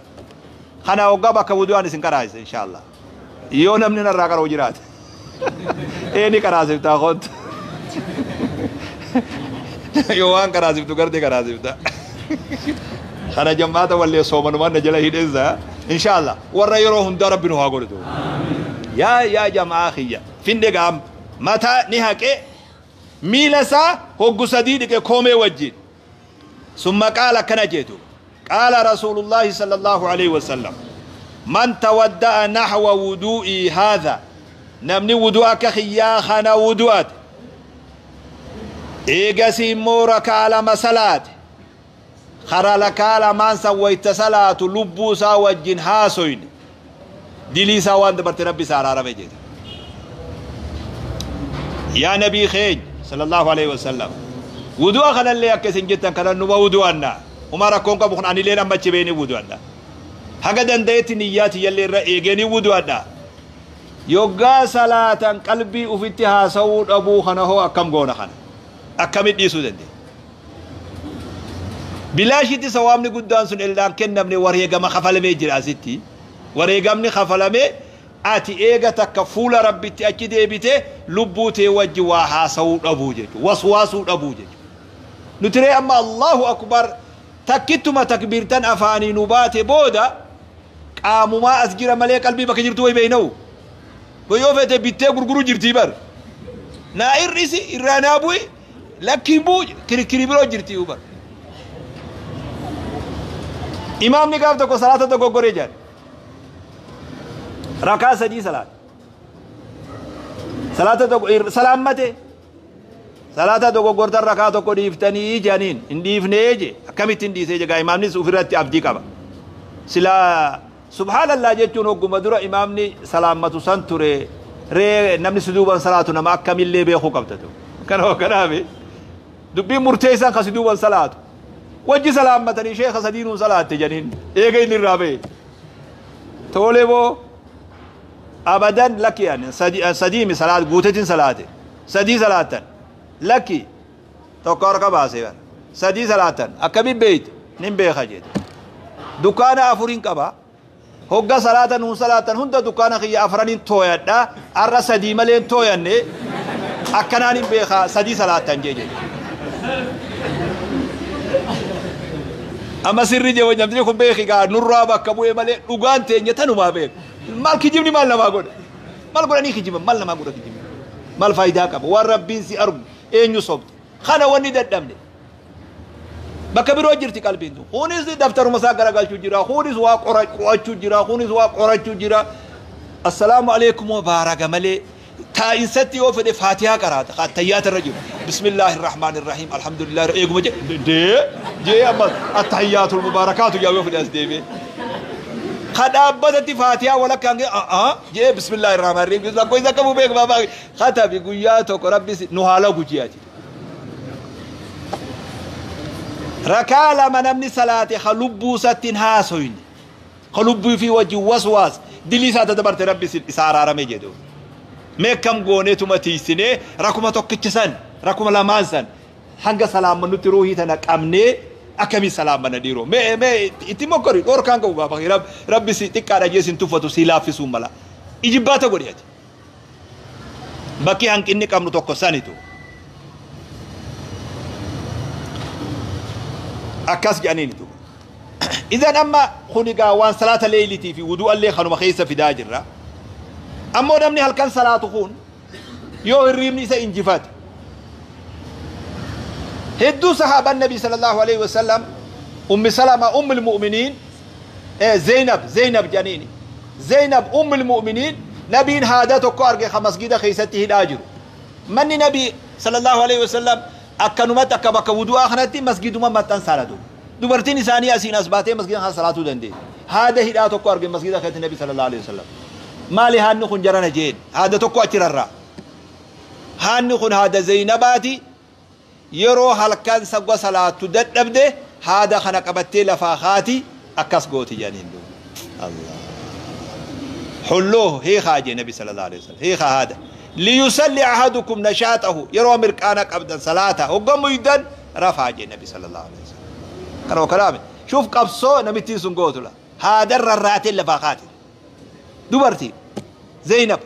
Kana hoggaa bakka wudu'aan isin qaraasise inshallah. Yoo namni narraa qara'u jiraate. Eeni qaraasiftaa kootu. Yoo waan qaraasiftu garte qaraasifta. Kana jammaata wallee soomanumaan na jala hidheessa. Inshallah. Warra yeroo hundaa rabbi nu haa godhatu. Yaa yaa jamaa kiyya. Finde gaam mataa ni haqee miila isaa hoggu sadii dhiqe koomee wajjin. Summa qaala akkana jeetu. Qaala Rasuulullaahi sallallahu alaihi wasallam. Man tawadda'a nahwa wudu'ii haadha. Namni wudu'a akka kiyyaa kana wudu'ate. Eegasii immoo rakaa lama salaate. Kara rakaa lamaan san wayta salaatu lubbuu isaa wajjin haasoyne. Dilii isaa waan dabarte Rabbi isaa araarame jedhe. Yaa nabii keenya sallallahu alaihi wasallam. Wudu'a kanallee akka isin jettan kanan numa wudu'anna. Uma rakkoon qabu kun anillee amma achi beeni wudu'anna. Haga danda'etti niyyaa tiyyallee irra eegee ni wudu'adha. Yoggaa salaatan qalbii ufitti haasawuu dhabuu kana hoo akkam goona kana? Akkamit dhiisuu dandeenya? Bilaashitti sawaabni guddaan sun illaan kennamne wareegama kafalamee jira asitti. Wareegamni kafalamee ati eega takka fuula Rabbitti achi deebite lubbuu tee wajji waa haasawuu dhabuu jechuudha. Waswaasuu dhabuu jechuudha. Nuti ree amma Allahu akbar takkittuma takbiirtan afaanii nu baate booda qaamumaa as jira malee qalbii bakka jirtu wayi beeynawu. Yoo feete bittee gurguruu jirtii bar. Naa irrisi irraa naa bu'i lakkiin bu'u kirikkirii biroo jirtii bar. Imaamni gaaf tokko salaata dogoggoree jedhan. Rakaa sadii salaata. Salaata tokko salaammate. Salaata dogoggortan rakaa tokko dhiiftanii jedhaniin hin dhiifnee je akkamitti hin dhiisee jegaa imaamnis ofirratti abdii qaba. Silaa subhaanallah jechuun hogguma dura imaamni salaammatu san ture ree namni si duuban salaatu nama akkamillee beekuu qabda tu. Kana kanaafi dubbiin murteessaan kan si duuban salaatu. Wajji salaammatanii sheeka sadiinuun salaatte jedhaniin eega inni irraa ba'e. Tole boo abadan lakki ani sadiimi salaat guutetin salaate sadii salaattan lakki tokko harka baasee bara sadii salaattan akkamiin beeyte nin beeka jedhe. Dukkaana afuriin qaba. Hogga salaata nuun salaatan hunda dukkaana kiyya afraniin tooyadha. Har'a sadii malee hin tooyanne akkanaan hin beeka sadii salaattan jee jedhe. Amma sirri jee namni kun beeki gaa nurraa bakka bu'ee malee dhugaan teenya tanumaa beeku. Maal kijibni maal namaa godha? Maal godhanii kijiban? Maal namaa godha kijibni? Maal faayidaa qaba? Waan Rabbiin si argu eenyu sobde? Kana wanni dadhabne. Bakka biroo jirti qalbiin tun. Kunis daftaruma isaa garagalchuu jira. Kunis waa qo'achuu jira. Kunis waa qorachuu jira. Assalaamu alaikum wa baaraka malee taa'insatti yoo fedhe faatihaa qaraata. Attayyaata irra jiru. Bismillaahi rahmaani rahiim. Alhamdulillah eeguma jedhe. Dee jee amma attayyaatul mubaarakaatu yaa yoo fedhe as deebi'e. Ka dhaabbatatti faatihaa walakkaan jee bismillaahi rahmaani rahiim. Lakkoo isa qabu beeku baabaa. Katabi guyyaa tokko Rabbi nu haala gujiyaati. Rakaa lama namni salaate ka lubbuu isaatti hin haasoyne ka lubbuu fi wajjin waswaas dilii isaa dabarte Rabbi isa araarame jedhu. Mee akkam gooneetuma tiisinee rakuma tokkicha san rakuma lamaan san hanga salaammannutti ruuhii tana qabnee akkamii salaammanna dhiiroo. Mee mee itti mokkori dhoorkaan qabu baaba Rabbi si xiqqaadha jee sin tuffatu si laaffisuu mala. Ijibbaata godhi ati. Bakki hanqinni qabnu tokko sanitu. Akkas jedhaniinitu. Idan amma kuni gaa waan salaata leeylitii fi wudu'allee kanuma keessa fidaa jirra. Ammoo namni halkan salaatu kun yoo hirriibni isa injifate. Hedduu sahaabaan nabii sallallahu alaihi wasallam Ummi Salama Ummul Mu'miniin Zeynab Zeynab jedhaniini. Zeynab Ummul Mu'miniin nabiin haada tokko arge ka masgida keessatti hidhaa jiru. Manni nabii sallallahu alaihi wasallam akkanumatti akka bakka wudu'aa kanatti masgiduma maxxansaadha duuba. Dubartiin isaanii asiin as baatee masgida kana salaatuu dandeessi. Haada hidhaa tokko arge masgida keessatti nabi sallallahu alaihi wasallam. Maali haadni kun jarana jeen? Haada tokko achi rarraa. Haadni kun haada Zeynabaati. Yeroo halkan sagwa salaattu dadhabde haada kana qabattee lafaa haati akkas gooti jedhaniin duuba. Allah. Hulloo hiikaa jee nabi sallallahu alaihi wasallam. Hiikaa haada. Liyusalli ahadukum nashaatahu yeroo mirqaana qabdan salaata hogga muydan rafaa jee nabi sallallahu alaihi wasallam. Kana kalaame shuuf qabsoo namittiin sun gootu la haada rarraatee lafaa haati. Dubartii Zeynab.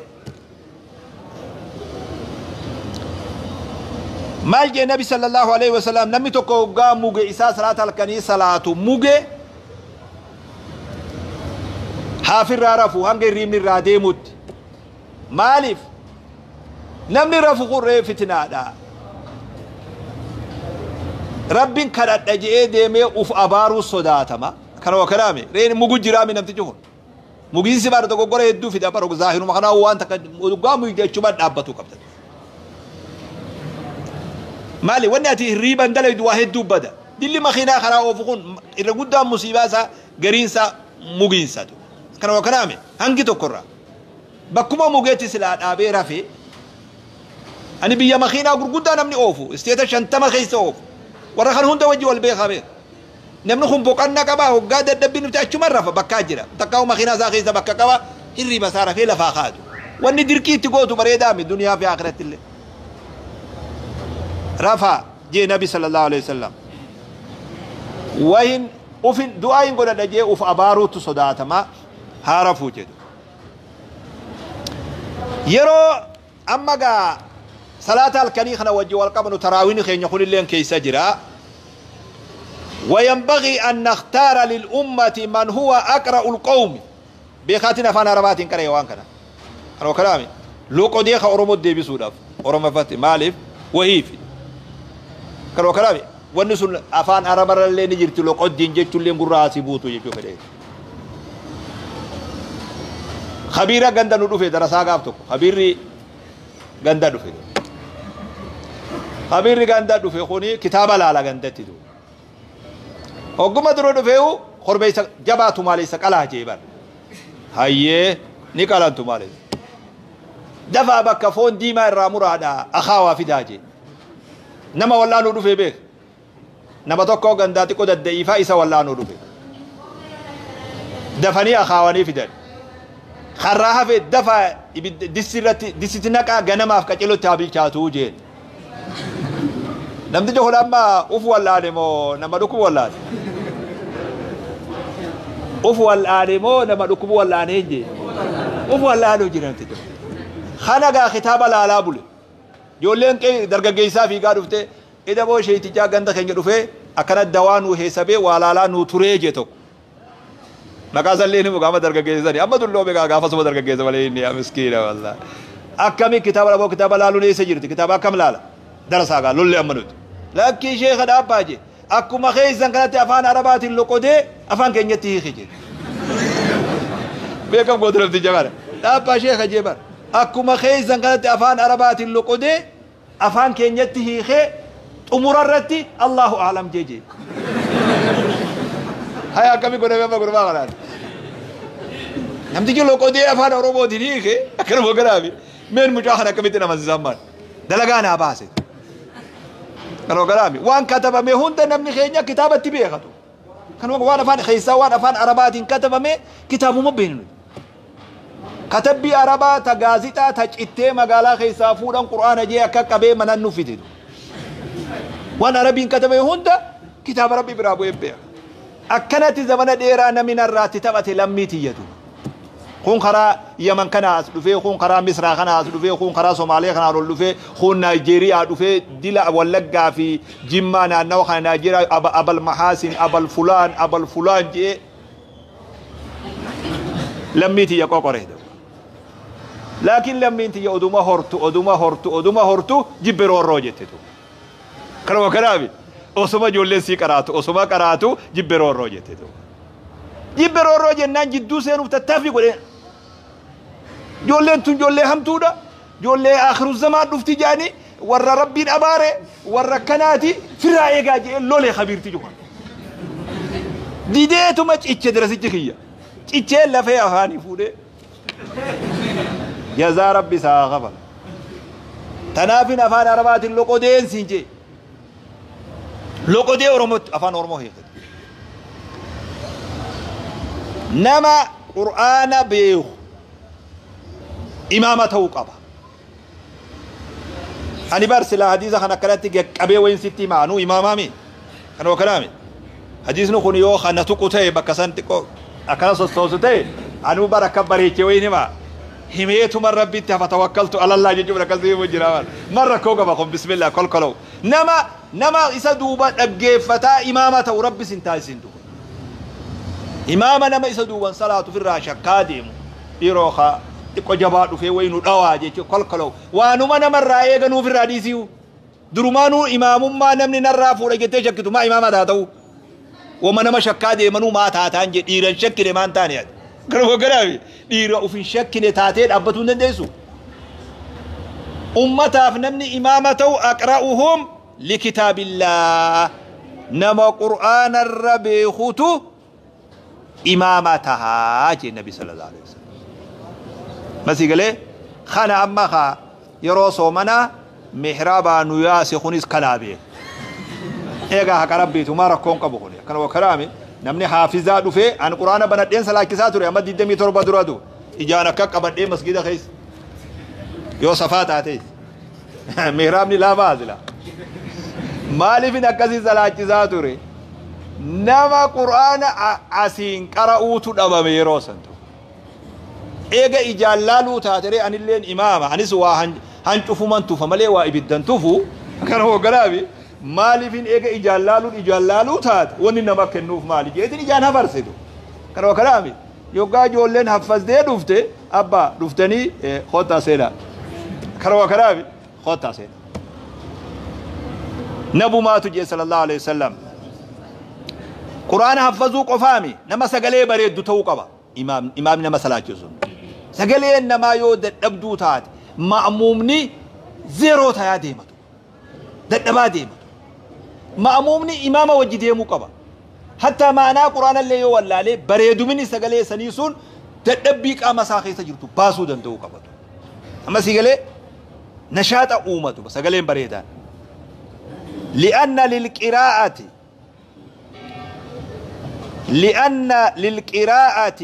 Maal jee nabi sallallahu alaihi wasallam namni tokko hoggaa muge isaa salaata halkanii salaatu muge haafirraa rafu hanga hirriibni irraa deemutti. Maaliif? Namni rafu kun ree fitinaadha. Rabbiin kadhadha je'ee deemee uf abaaruu sodaatama. Kana waa kanaame reen mugu jiraami namtichi kun. Mugiinsi bara dogoggora hedduu fida bara zaahiruma kanaa waan takka dhugaa muyde jechuun dhaabbatu qabda. Maali wanni ati hirriiban dalaydu waa hedduu bada. Dilli makiinaa karaa oofu kun irra guddaan musiibaa isaa gariinsa mugiinsatu. Kana kanaame hangi tokkorraa. Bakkuma mugeetti silaa dhaabee rafee ani biyya makiinaa gurguddaa namni oofu isteeta 50 keessa oofu warra kan hunda wajji wal beekaa beeka. Namni kun boqonnaa qabaa hoggaa dadhabbiin nuti achuma rafa bakkaa jira. Takkaa makiinaa isaa keessa bakka qaba hirriiba isaa rafee lafaa kaatu. Wanni dirqii itti gootu bareedaami duniyaa fi akhiratti illee. Rafa jee Nabi sallallahu alaihi wasallam. Wahin ufin du'aa hin godhadha jee uf abaaruutu sodaatama haa rafuu jedhu. Yeroo amma gaa salaata halkanii kana wajji wal qabnu taraawiin keenya kunilleen keessa jira. وينبغي أن نختار للأمة من هو أقرأ القوم بيخاتنا فانا رباتين كره وان كنا أنا كلامي لو قديخ أورمو دي بسوداف أورمو فاتي مالف وهيفي كانوا كلامي ونسل أفان عرب اللي نجرت لو قدين جت اللي قراسي بوتو يجو فدي خبيرة غندا ندوفي درسا غافتو خبيري غندا دوفي خبيري غندا دوفي خوني كتابة لا لا غندا تدو Hogguma dura dhufeewu korbeessa jabaatu maaleessa qalaa jee bar. Hayyee ni qalantu maaleessa. Dafaa bakka foon diimaa irraa muraadha akaawaa fidaa jee. Nama wallaanuu dhufee beek. Nama tokko gandaa xiqqoo dadda'iifaa isa wallaanuu dhufe. Dafanii akaawanii fidan. Karraa hafe dafaa dissi dissitti naqaa ganamaaf qacelotti haa bilchaatuu jeen. Namtichi kun amma uf wallaane moo nama dhukkubu wallaane? Uf wallaane moo nama dhukkubu wallaane hin jee? Uf wallaanuu jira namtichi. Kana gaa kitaaba laalaa bule. Ijoolleen dargaggeessaa fiigaa dhufte ida boo sheetichaa ganda keenya dhufee akkana dawaa nuu heessabee waa laalaa nuu turee jee tokko. Maqaa sallee ni muka amma dargaggeessani amma dulloome gaa gaafasuma dargaggeessa malee inni miskiina wallaahi. Akkami kitaaba dhaboo kitaaba laaluun eessa jirti kitaaba akkam laala? Darasaa gaa lollee amma nuti. Lakkii sheekha dhaabbaa jee akkuma keessan kanatti afaan arabaatiin loqodee afaan keenyatti hiike jee. Beekam gootu namticha kana. Dhaabbaa sheekha jee bara. Akkuma keessan kanatti afaan arabaatiin loqodee afaan keenyatti hiikee xumura irratti Allahu a'lam jee jee. Haya akkamii godhamee amma gurbaa kanaan. Namtichi loqodee afaan oromootiin hiike akkanuma kanaafi meen mucaa kana akkamitti amansiisan maal dalagaa naa baase. Kanuma kanaami waan katabame hunda namni keenya kitaabatti beekatu. Kanuma waan afaan keessaa waan afaan arabaatiin katabame kitaabuma beeknu. Katabbii arabaa ta gaazixaa ta cittee magaalaa keessaa fuudhan qur'aana jee akka qabee manan nu fididu. Waan arabiin katabame hunda kitaaba rabbi biraa bu'ee beeka. Akkanatti zamana dheeraa namni narraatti taphate lammii tiyyatu. Kun karaa Yaman kana as dhufee, kun karaa Misraa kana as dhufee, kun karaa Somaaliyaa kana ol dhufee, kun Naayijeeriyaa dhufee, dila Wallaggaa fi Jimmaa naannawa kana Naayijeeriyaa abal Mahaasin, abal fulaan jee lammii tiyya qoqoree. Laakiin lammiin tiyya oduma hortu, oduma hortu, oduma hortu jibbe roorroo jettetu. Kanuma kanaafi osuma ijoolleen sii qaraatu, osuma qaraatu jibbe roorroo jettetu. Jibbe roorroo jennaan jidduu seenuuf tattaaffii godhee. Ijoolleen tun ijoollee hamtuudha. Ijoollee akhiru zamaan dhufti jedhanii warra rabbiin abaare warra akkanaati firraa eegaa jedhee lolee kabiirti jukan. Dideetuma ciche darasichi kiyya. Cichee lafee afaanii fuudhee. Jazaa rabbi isaa kafala. Tanaafin afaan arabaatiin loqodeen siin jee. Loqodee Oromootti afaan Oromoo hiikate. Nama qur'aana beeku imaama ta'uu qaba. Ani bar silaa hadiisa kana akkanatti qaqqabee wayin sitti himaa anuu imaamaami. Kanuma kanaami. Hadiisni kun yoo kana tuqu ta'e bakka san xiqqoo akkana sossoosu ta'e anuu bar akka bareechee wayin himaa. Himeetuma rabbitti hafa tawakkaltu alallaa jechuun akkasii himu jira maal. Man rakkoo qaba kun bismillah kolkoloo. Nama isa duuba dhaggeeffataa imaama ta'u rabbi sin taasisin duuba. Imaama nama isa duuban salaatu firraa shakkaa deemu. Dhiiroo haa xiqqoo jabaa dhufee wayinu dhawaa jechuun kolkoloo. Waanuma namarraa eeganuuf irraa dhiisiyu. Durumaanuu imaamummaa namni narraa fuudha jettee shakkitu maa imaama taa ta'u. Wama nama shakkaa deemanuu maa taataan jee dhiiran shakkine maan taane ati. Kanuma kanaafi dhiira ofin shakkine taatee dhaabbatuu hin dandeessu. Ummataaf namni imaama ta'u aqra'uhum لكتاب الله نما قرآن الربيخوت إمامتها النبي صلى الله عليه وسلم مسي قال خنا أما خا يروسو منا محرابا نياسي خنيس كنابي eegaa haqa rabbiitu maa rakkoon qabu kun akkana wakaraami namni haafizaa dhufee an quraana banadheen salaachisaa ture amma 27 dura du ijaan akka qabadhee masgida keessa yoo safaa taatees mihraabni laafaa sila maaliifin akkasii salaachisaa ture nama quraana asiin qara'uutu dhabame yeroo san eega ijaan laaluu taatere anilleen imaama anis waa hancufuman tufa malee waa ibiddan tufu akkana hoogganaafi maaliifin eega ijaan laaluun ijaan laaluu taate wanni nama kennuuf maali jeetin ijaan hafarsitu kana wakanaami yoggaa ijoolleen haffasdee dhufte abbaa dhuftanii kottaa seenaa kana wakanaami kottaa seenaa nabumaatu jee sallallahu alaihi wasallam quraana haffazuu qofaami nama sagalee bareeddu ta'uu qaba imaamni nama salaachisu sagaleen namaa yoo dadhabduu taate ma'muumni zeeroo tayaa deematu dadhabaa deematu ma'muumni imaama wajji deemuu qaba hatta maanaa quraana illee yoo wallaalee bareedumini sagalee sanii sun dadhabbii qaama isaa keessa jirtu baasuu danda'uu qabatu amma sagalee nashaaxa uumatu sagaleen bareedaan لأن للقراءة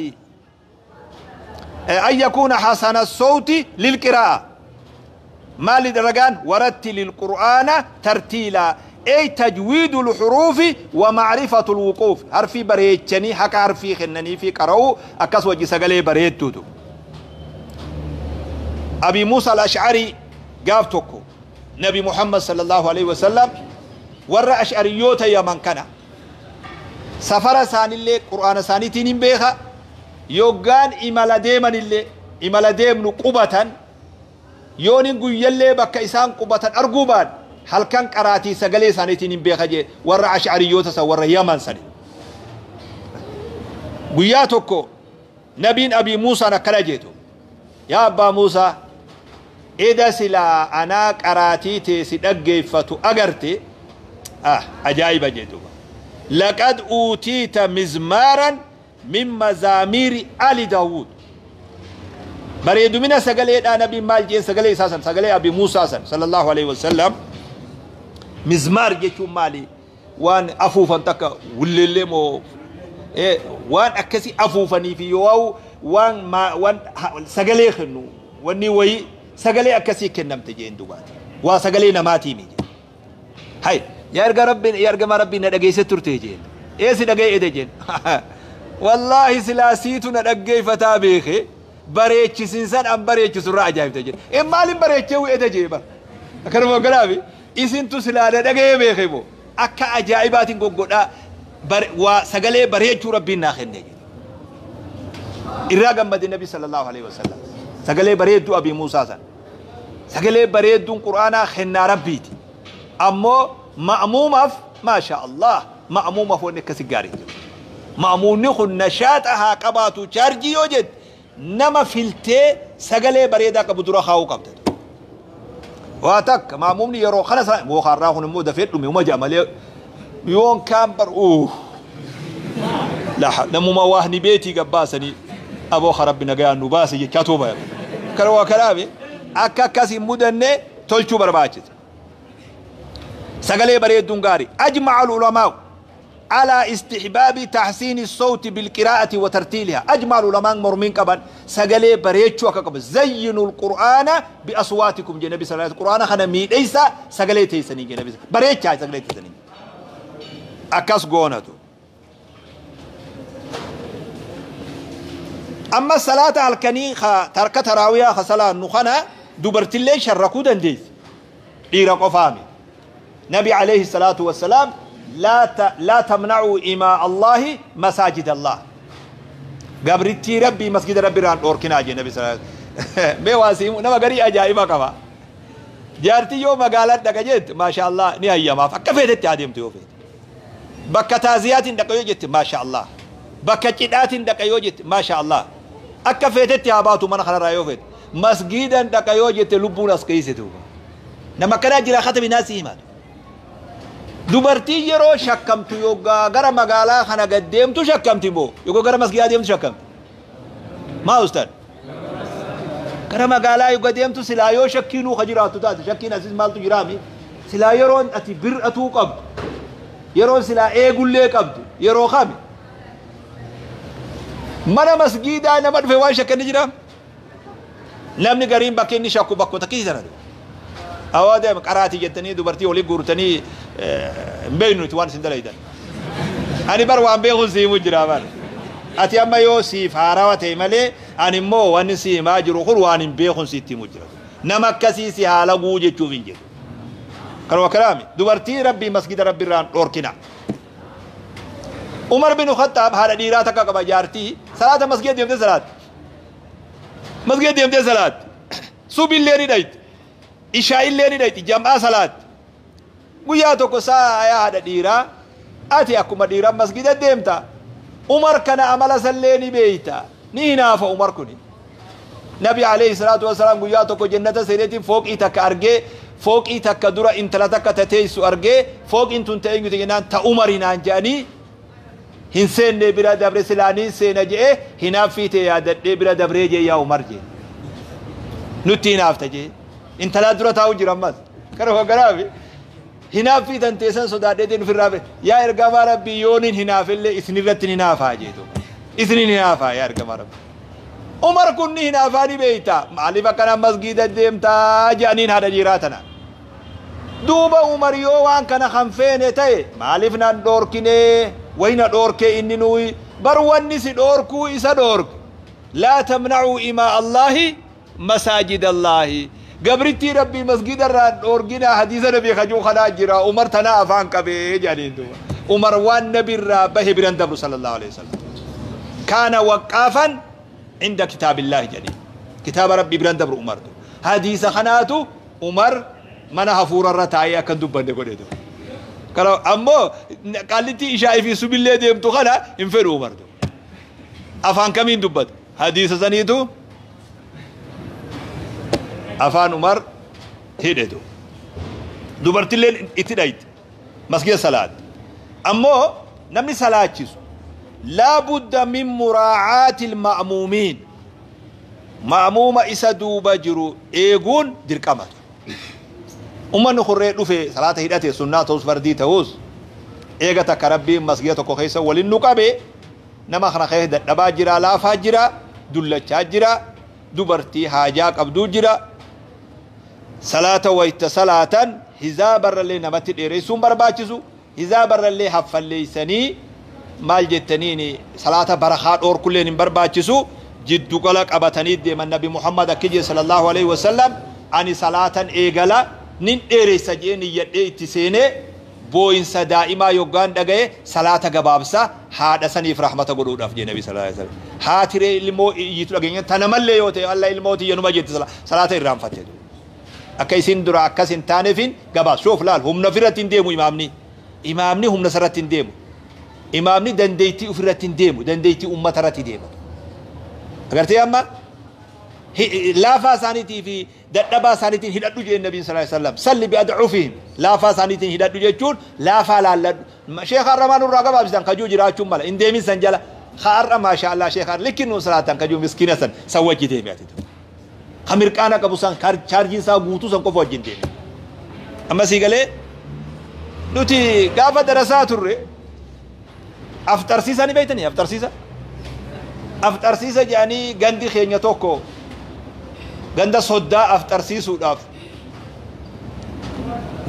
أن يكون حسن الصوت للقراءة ما لدرجان ورتل القرآن ترتيلا أي تجويد الحروف ومعرفة الوقوف حرفي بريتشني حكا حرفي خنني في قرأو أكس وجي سغلي بريت تودو أبي موسى الأشعري قافتكو نبي محمد صلى الله عليه وسلم ورى أشعريوتا يا من كان سفر ساني اللي قرآن ساني تنين بيخا يوغان إمالا ديمن اللي إمالا ديمن قبة يونين قيالي بكا إسان قبة أرقوبان هل كان قراتي سغلي سانيتين بيخا جي ورى أشعريوتا سا ورى يمن ساني قياتوكو نبين أبي موسى نكلا جيتو يا أبا موسى إذا سلا أنا قراتي تيسي دقيفتو أغرتي أجايب جيتو لقد أوتيت مزمارا من مزامير آل داود بريدو من سغلي نبي مال جين سغلي ساسن سغلي أبي موسى سن صلى الله عليه وسلم مزمار جيتو مالي وان أفوفن تكا وللي مو إيه وان أكسي أفوفني في يواو وان ما وان سغلي خنو واني وي سغلي أكسي كنم تجين دوباتي وسغلي نماتي ميجي هاي يا أرجع ربي يا أرجع ما ربي ندقي ستر تجين إيه سدقي إيه تجين والله سلاسيتو ندقي فتابيخي بريتش سنسان أم بريتش سرعة جايب تجين إيه مالين بريتش وإيه تجين بر أكرم وقرابي إسنتو سلالة دقي بيخي بو أكا أجايبات قوقودا وسقلي بريتش ربي ناخن نجي الرقم مد النبي صلى الله عليه وسلم سقلي بريدو أبي موسى سن سقلي بريدو قرآن خنا ربيتي أمو مأموم أف ما شاء الله مأموم أف ونك سجاري مأموم نخن نشاطها قباتو شارجي يوجد نما فلتي سقلي بريدا قبدرا خاو قبتت واتك مأموم يرو خلص مو خراهن مو دفيت لهم يوم جمال يوم كامبر أوه لا نمو ما واهني بيتي قباسني أبو خرب نجا نباسي كاتوبا كروا كلامي أكا كاسي مدنة تلشو برباچت سقلي بريد دونغاري أجمع العلماء على استحباب تحسين الصوت بالقراءة وترتيلها. أجمع العلماء مرمين قبل سقلي بريد شو قبل زينوا القرآن بأصواتكم جنبي صلى الله عليه وسلم. القرآن خنا ميد إيسا سقلي تيسني جنبي بريد شاي سقلي تيسني أكاس قونتو. أما الصلاة على الكني ترك تراوية خصلا نخنا دبرت اللي شركو دنديس إيرا قفامي نبي عليه الصلاة والسلام لا تمنعوا إماء الله مساجد الله قبرتي ربي مسجد ربي ران أوركنا جي نبي صلى الله عليه وسلم بواسيم نما قري أجائبا كما جارتي يوم قالت دقجت ما شاء الله نهاية ما فكفيت تعديم تيوفيت بكتازيات دقيوجت ما شاء الله بكتشدات دقيوجت ما شاء الله أكفيت تياباتو من خلا رايوفيت مسجدا دقيوجت لبون أسكيستو نما كان جرا ختم ناس إيمان Dubartiin yeroo shakkamtu yoggaa gara magaalaa kana gad deemtu shakkamti moo yoggaa gara masgiidaa deemtu shakkamti? Maa ustaad? Gara magaalaa yoggaa deemtu silaa yoo shakkiinuu ka jiraattu taate shakkiin asis maaltu jiraami? Silaa yeroon ati bir'atuu qabdu yeroon silaa eegullee qabdu yeroo kami? Mana masgiidaa nama dhufe waan shakkan ni jira? Namni gariin bakki inni shakku bakkoota kiisa sana dhufe. Awaa deema qaraatii jettanii dubartii olii guurtanii hin beeknu nuti waan isin dalaydan. Ani bar waan beekuun si himu jira bar. Ati amma yoo siif haarawa ta'e malee ani immoo wanni si himaa jiru kun waan hin beekuun sitti himu jira. Nama akkasii si haala guu jechuuf hin jiru. Kanuma kalaami dubartii rabbii masgida rabbi irraan dhorkina. Umar bin Khattaab haadha dhiiraa takka qaba jaartii salaata masgida deemtee salaatti. Masgida deemtee salaatti. Subillee ni dhayti. Ishaa'illee ni dhayti jam'aa salaatti. Guyyaa tokko sa'a yaa haadha dhiiraa ati akkuma dhiiraa masgida deemta. Umar kana amala sallee ni beeyta. Ni hinaafa Umar kuni. Nabi alayhi salaatu wasalaam guyyaa tokko jannata seeneetiin fooqii takka argee fooqii takka dura intala takka tateessu argee fooqiin tun ta'e eenyuti jennaan ta Umari naan jedhanii hin seenne bira dabre silaaniin seena je'ee hinaaffii ta'e yaadadhee bira dabree jee yaa Umar jee. Nutti hinaafta jee. Intalaa dura taa'u jira ammas. Kana hogganaafi hinaaffii tan teessan sodaadhee ofirraa bee yaa ergamaa rabbii yooniin hinaafillee isinirratti hin hinaafaa jeetu. Isinin hinaafaa yaa ergamaa rabbii. Umar kun ni hinaafaa ni beeyta. Maaliif akkana masgiida deemtaa jedhaniin haadha dhiiraa tana. Duuba Umar yoo waan kana kan feene ta'e maaliif naan dhoorkinee wayna dhoorkee inni nuyi bar wanni si dhoorkuu isa dhoorke. Laa tamnacuu imaa Allaahi masaajid Allaahi. Gabrittii rabbii masgida irraan dhoorginaa hadiisa nabii kajuu kanaa jira Umar tanaa afaan qabee jedhaniin duuba. Umar waan nabi irraa bahe biran dabru sallallahu alaihi wasallam. Kaana waqqaafan inda kitaabillaahi jedhaniin. Kitaaba rabbii biran dabru Umar du. Hadiisa kanaatu Umar mana hafuura irra taa'ee akka hin dubbanne godhe duuba. Kana ammoo qaallittii ishaa'ii fi subillee deemtu kana hin fedhu Umar du. Afaan kamiin dubbata? Hadiisa saniitu afaan Umar hidhe du. Dubartilleen itti dhayti. Masgida salaatti. Ammoo namni salaachisu laa budda min muraacaati ma'muumiin. Ma'muuma isa duuba jiru eeguun dirqama. Ummanni kurree dhufe salaata hidhate sunnaa ta'us fardii ta'us eega takka rabbiin masgida tokko keessa waliin nu qabe nama kana keessa dadhabaa jira laafaa jira dullachaa jira dubartii haajaa qabduu jira salaata wayta salaatan hizaabarrallee namatti dheeressuun barbaachisu hizaabarrallee haffalleeysanii maal jettaniin salaata barakaa dhoorkulleen hin barbaachisu jiddugala qabatanii deeman nabi Muhammad akki jee sallallahu alaihi wasallam ani salaatan eegala nin dheeressa jee niyyadhee itti seenee booyinsa daa'imaa yoggaan dhagaye salaata gabaabsa haadha saniif rahmata godhuudhaaf jee nabi sallallahu alaihi wasallam haatiree ilmoo iyyitu dhageenya tana mallee yoo ta'e alla ilmoo tiyya numa jetti salaata irraanfatte akka isin dura akkas hin taaneefin gabaabsa shoof laal humna ofirratti hin deemu imaamni imaamni humna sarratti hin deemu imaamni dandeettii ofirratti hin deemu dandeettii ummata irratti deema agartee amma laafaa isaaniitii fi dadhabaa isaaniitiin hidhadhu jeen nabiin sallallahu alaihi wasallam salli bi ad'ufihim laafaa isaaniitiin hidhadhu jechuun laafaa laalladhu sheekha arramaan irraa gabaabsisan kajuu jiraachuun mala hin deemin san jala har'a maasha Allah sheekha likkinnuun salaatan kajuu miskiina san san wajji deemi ati ka mirqaana qabu san chaarjiin isaa guutuu san qofa wajjin deemi amma sii galee nuti gaafa darasaa turre afxarsiisa ni beektanii afxarsiisa afxarsiisa jedhanii gandi keenya tokko ganda soddaa afxarsiisuudhaaf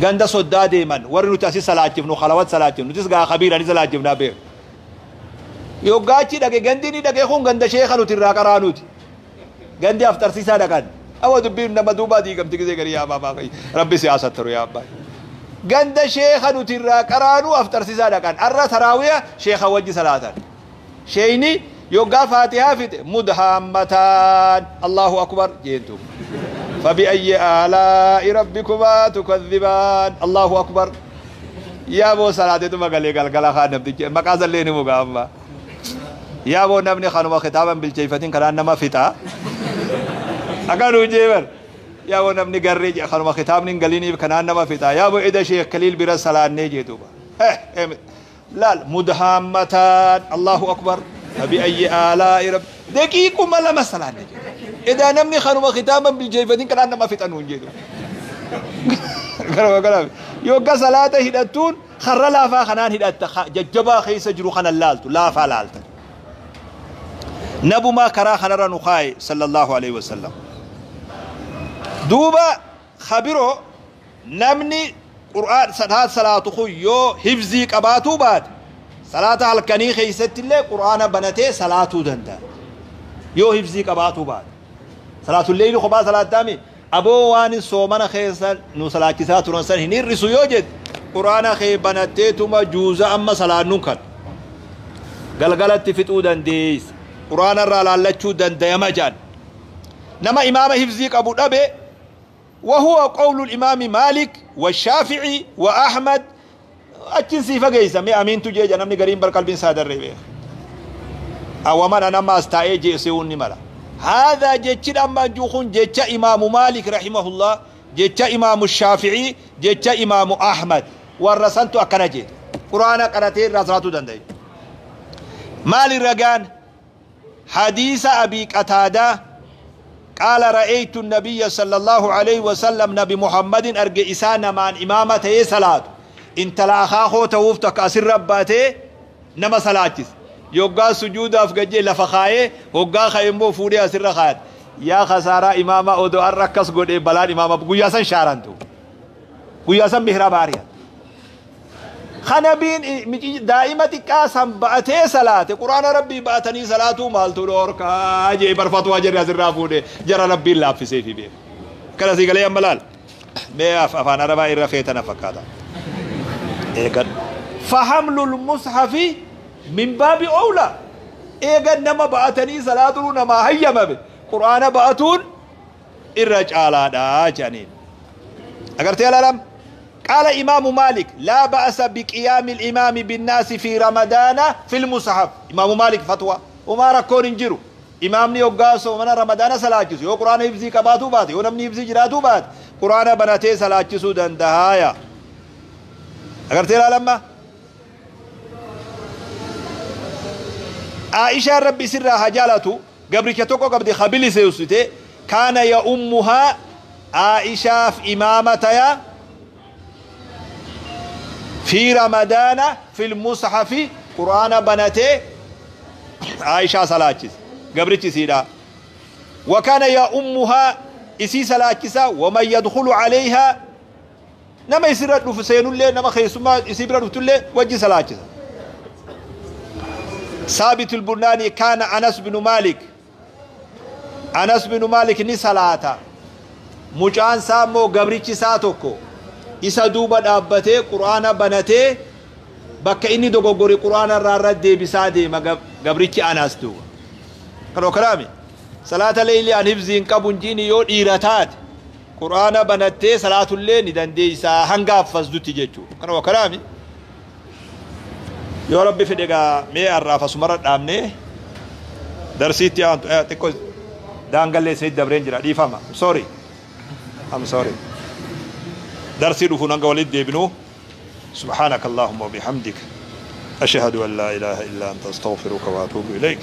ganda soddaa deeman warri nuti asii salaachifnu halawat salaachifnu nutis gaa kabiira ni salaachifnaa beeku yoggaachi dhage gandi ni dhage kun ganda sheeka nuti irraa qaraanuuti gandi afxarsiisaa dhaqan awa dubbiin nama duubaa diigamti gisee garii yaa abbaa rabbi siyaasa taru yaa abbaa ganda sheeka nuti irraa qaraanuu afxarsiisaa dhaqan arra taraawiya sheeka wajji salaatan sheeyni yoggaa faatihaa fixe mudhaammataan allahu akbar jeentu fabi'ayyi aalaa'i rabbikumaa tukadhibaan allahu akbar yaa boo salaateetuma galee galgala kaa namtichi maqaa sallee ni mugaa amma yaa boo namni kanuma kitaaban bilcheeffatin kanaan nama fixa akka nuu jeebar Yaa namni garree jedha kanuma kitaabni hin galiniif kanaan nama fixa. Yaa eda Sheekh Kaliil bira salaannee jee duuba. Laal mudhaammataan Allahu akbar. Fabi'ayyi aalaa'i rabbi daqiiquma lama salaanne jedhe. Edaa namni kanuma kitaaba hin bilcheeffatin kanaan nama fixa nuun jedhu. Kanuma kanaaf yogga salaata hidhattuun karra laafaa kanaan hidhatta jajjabaa keessa jiru kana laaltu laafaa laalta. Nabumaa karaa kanarra nu kaaye sallallahu alaihi wasallam. Duuba kabiroo namni qur'aan salaat salaatu kun yoo hifzii qabaatuu baate salaata halkanii keessatti illee qur'aana banatee salaatuu danda'a. Yoo hifzii qabaatuu baate. Salaatul leeyli kophaa salaattaami aboo waan soomana keessa nu salaachisaa turan san hin hir'isu yoo jette qur'aana kee banatteetuma juuza amma salaannuun kan galgalatti fixuu dandeessa. Qur'aana irraa laallachuu dandayama jedhan. Nama imaama hifzii qabu dhabe وهو قول الإمام مالك والشافعي وأحمد أتشن سيفا جيسا مي أمين تجي نمني قريم برقلبين سادر ريبه أو من أنا ما استعي جيسون نملا هذا جيتش أما جوخون جيتش إمام مالك رحمه الله جيتش إمام الشافعي جيتش إمام أحمد والرسنت أكنا جيت قرآن قرأتين رسالة دندي مال الرجان حديث أبي قتادة قال رأيت النبي صلى الله عليه وسلم نبي محمد أرجع إسانا مع إمامته صلاة انت لا أخاه توفتك أسر رباته نما صلاتيس يوغا سجود أفجي لفخاي وغا خيمو فوري أسر خات يا خسارة إمامة أودو أركس قد بلان إمامة قياسا شارنتو قياسا مهرباريا خنبين دائمة كاسم بأتي صلاة قرآن ربي بأتني صلاة مالتو دوركا جي برفتوا جري أسر رافودي جرى ربي الله في سيفي بيه كلا سيقالي أمبلال مي أفان ربا إرفيتنا فكادا إيقاد فحمل المصحف من باب أولى إيقاد نما بأتني صلاة نما هيما بي قرآن بأتون إرجع دا جانين أقرتي الألم قال إمام مالك لا بأس بقيام الإمام بالناس في رمضان في المصحف. إمام مالك فتوى وما ركون انجرو إمام نيوغاسو من رمضان سلاجسو يو قرآن يبزي كباتو بات يو نمني يبزي جراتو بات قرآن بناتي سلاجسو دندهايا أقرتي لما عائشة ربي سرها جالتو قبل كتوكو قبل خبيلي سيوستي كان يا أمها عائشة في إمامتها في رمضان في المصحف قرآن بناتي عائشة سلاجس قبرتي سيدا وكان يا أمها إسي سلاجسا ومن يدخل عليها نما يسير رفسين اللي نما خيسما يسير رفتل وجه سلاجسا. ثابت البناني كان أنس بن مالك أنس بن مالك ني صلاة مجان سامو قبرتي ساتوكو isa duuba dhaabbatee qur'aana banatee bakka inni dogoggore qur'aana irraa irra deebisaa deema gabrichi Anas duuba. Kanoo karaami salaata leeyli an hifzii hin qabu hinjiini yoo dhiira taate qur'aana banattee salaatullee ni dandeeysaa hanga affasdutti jechuudha. Kanoo karaami yoo rabbi fedhe gaa mee har'aaf asumarra dhaabnee darsiitti aantu xiqqoo daangallee isinitti dabreen jira dhiifama. Sorry. I'm sorry. درسي دفون أنغا ولد ديبنو سبحانك اللهم وبحمدك أشهد أن لا إله إلا أنت أستغفرك وأتوب إليك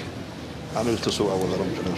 عملت سوءا وظلمت نفسي.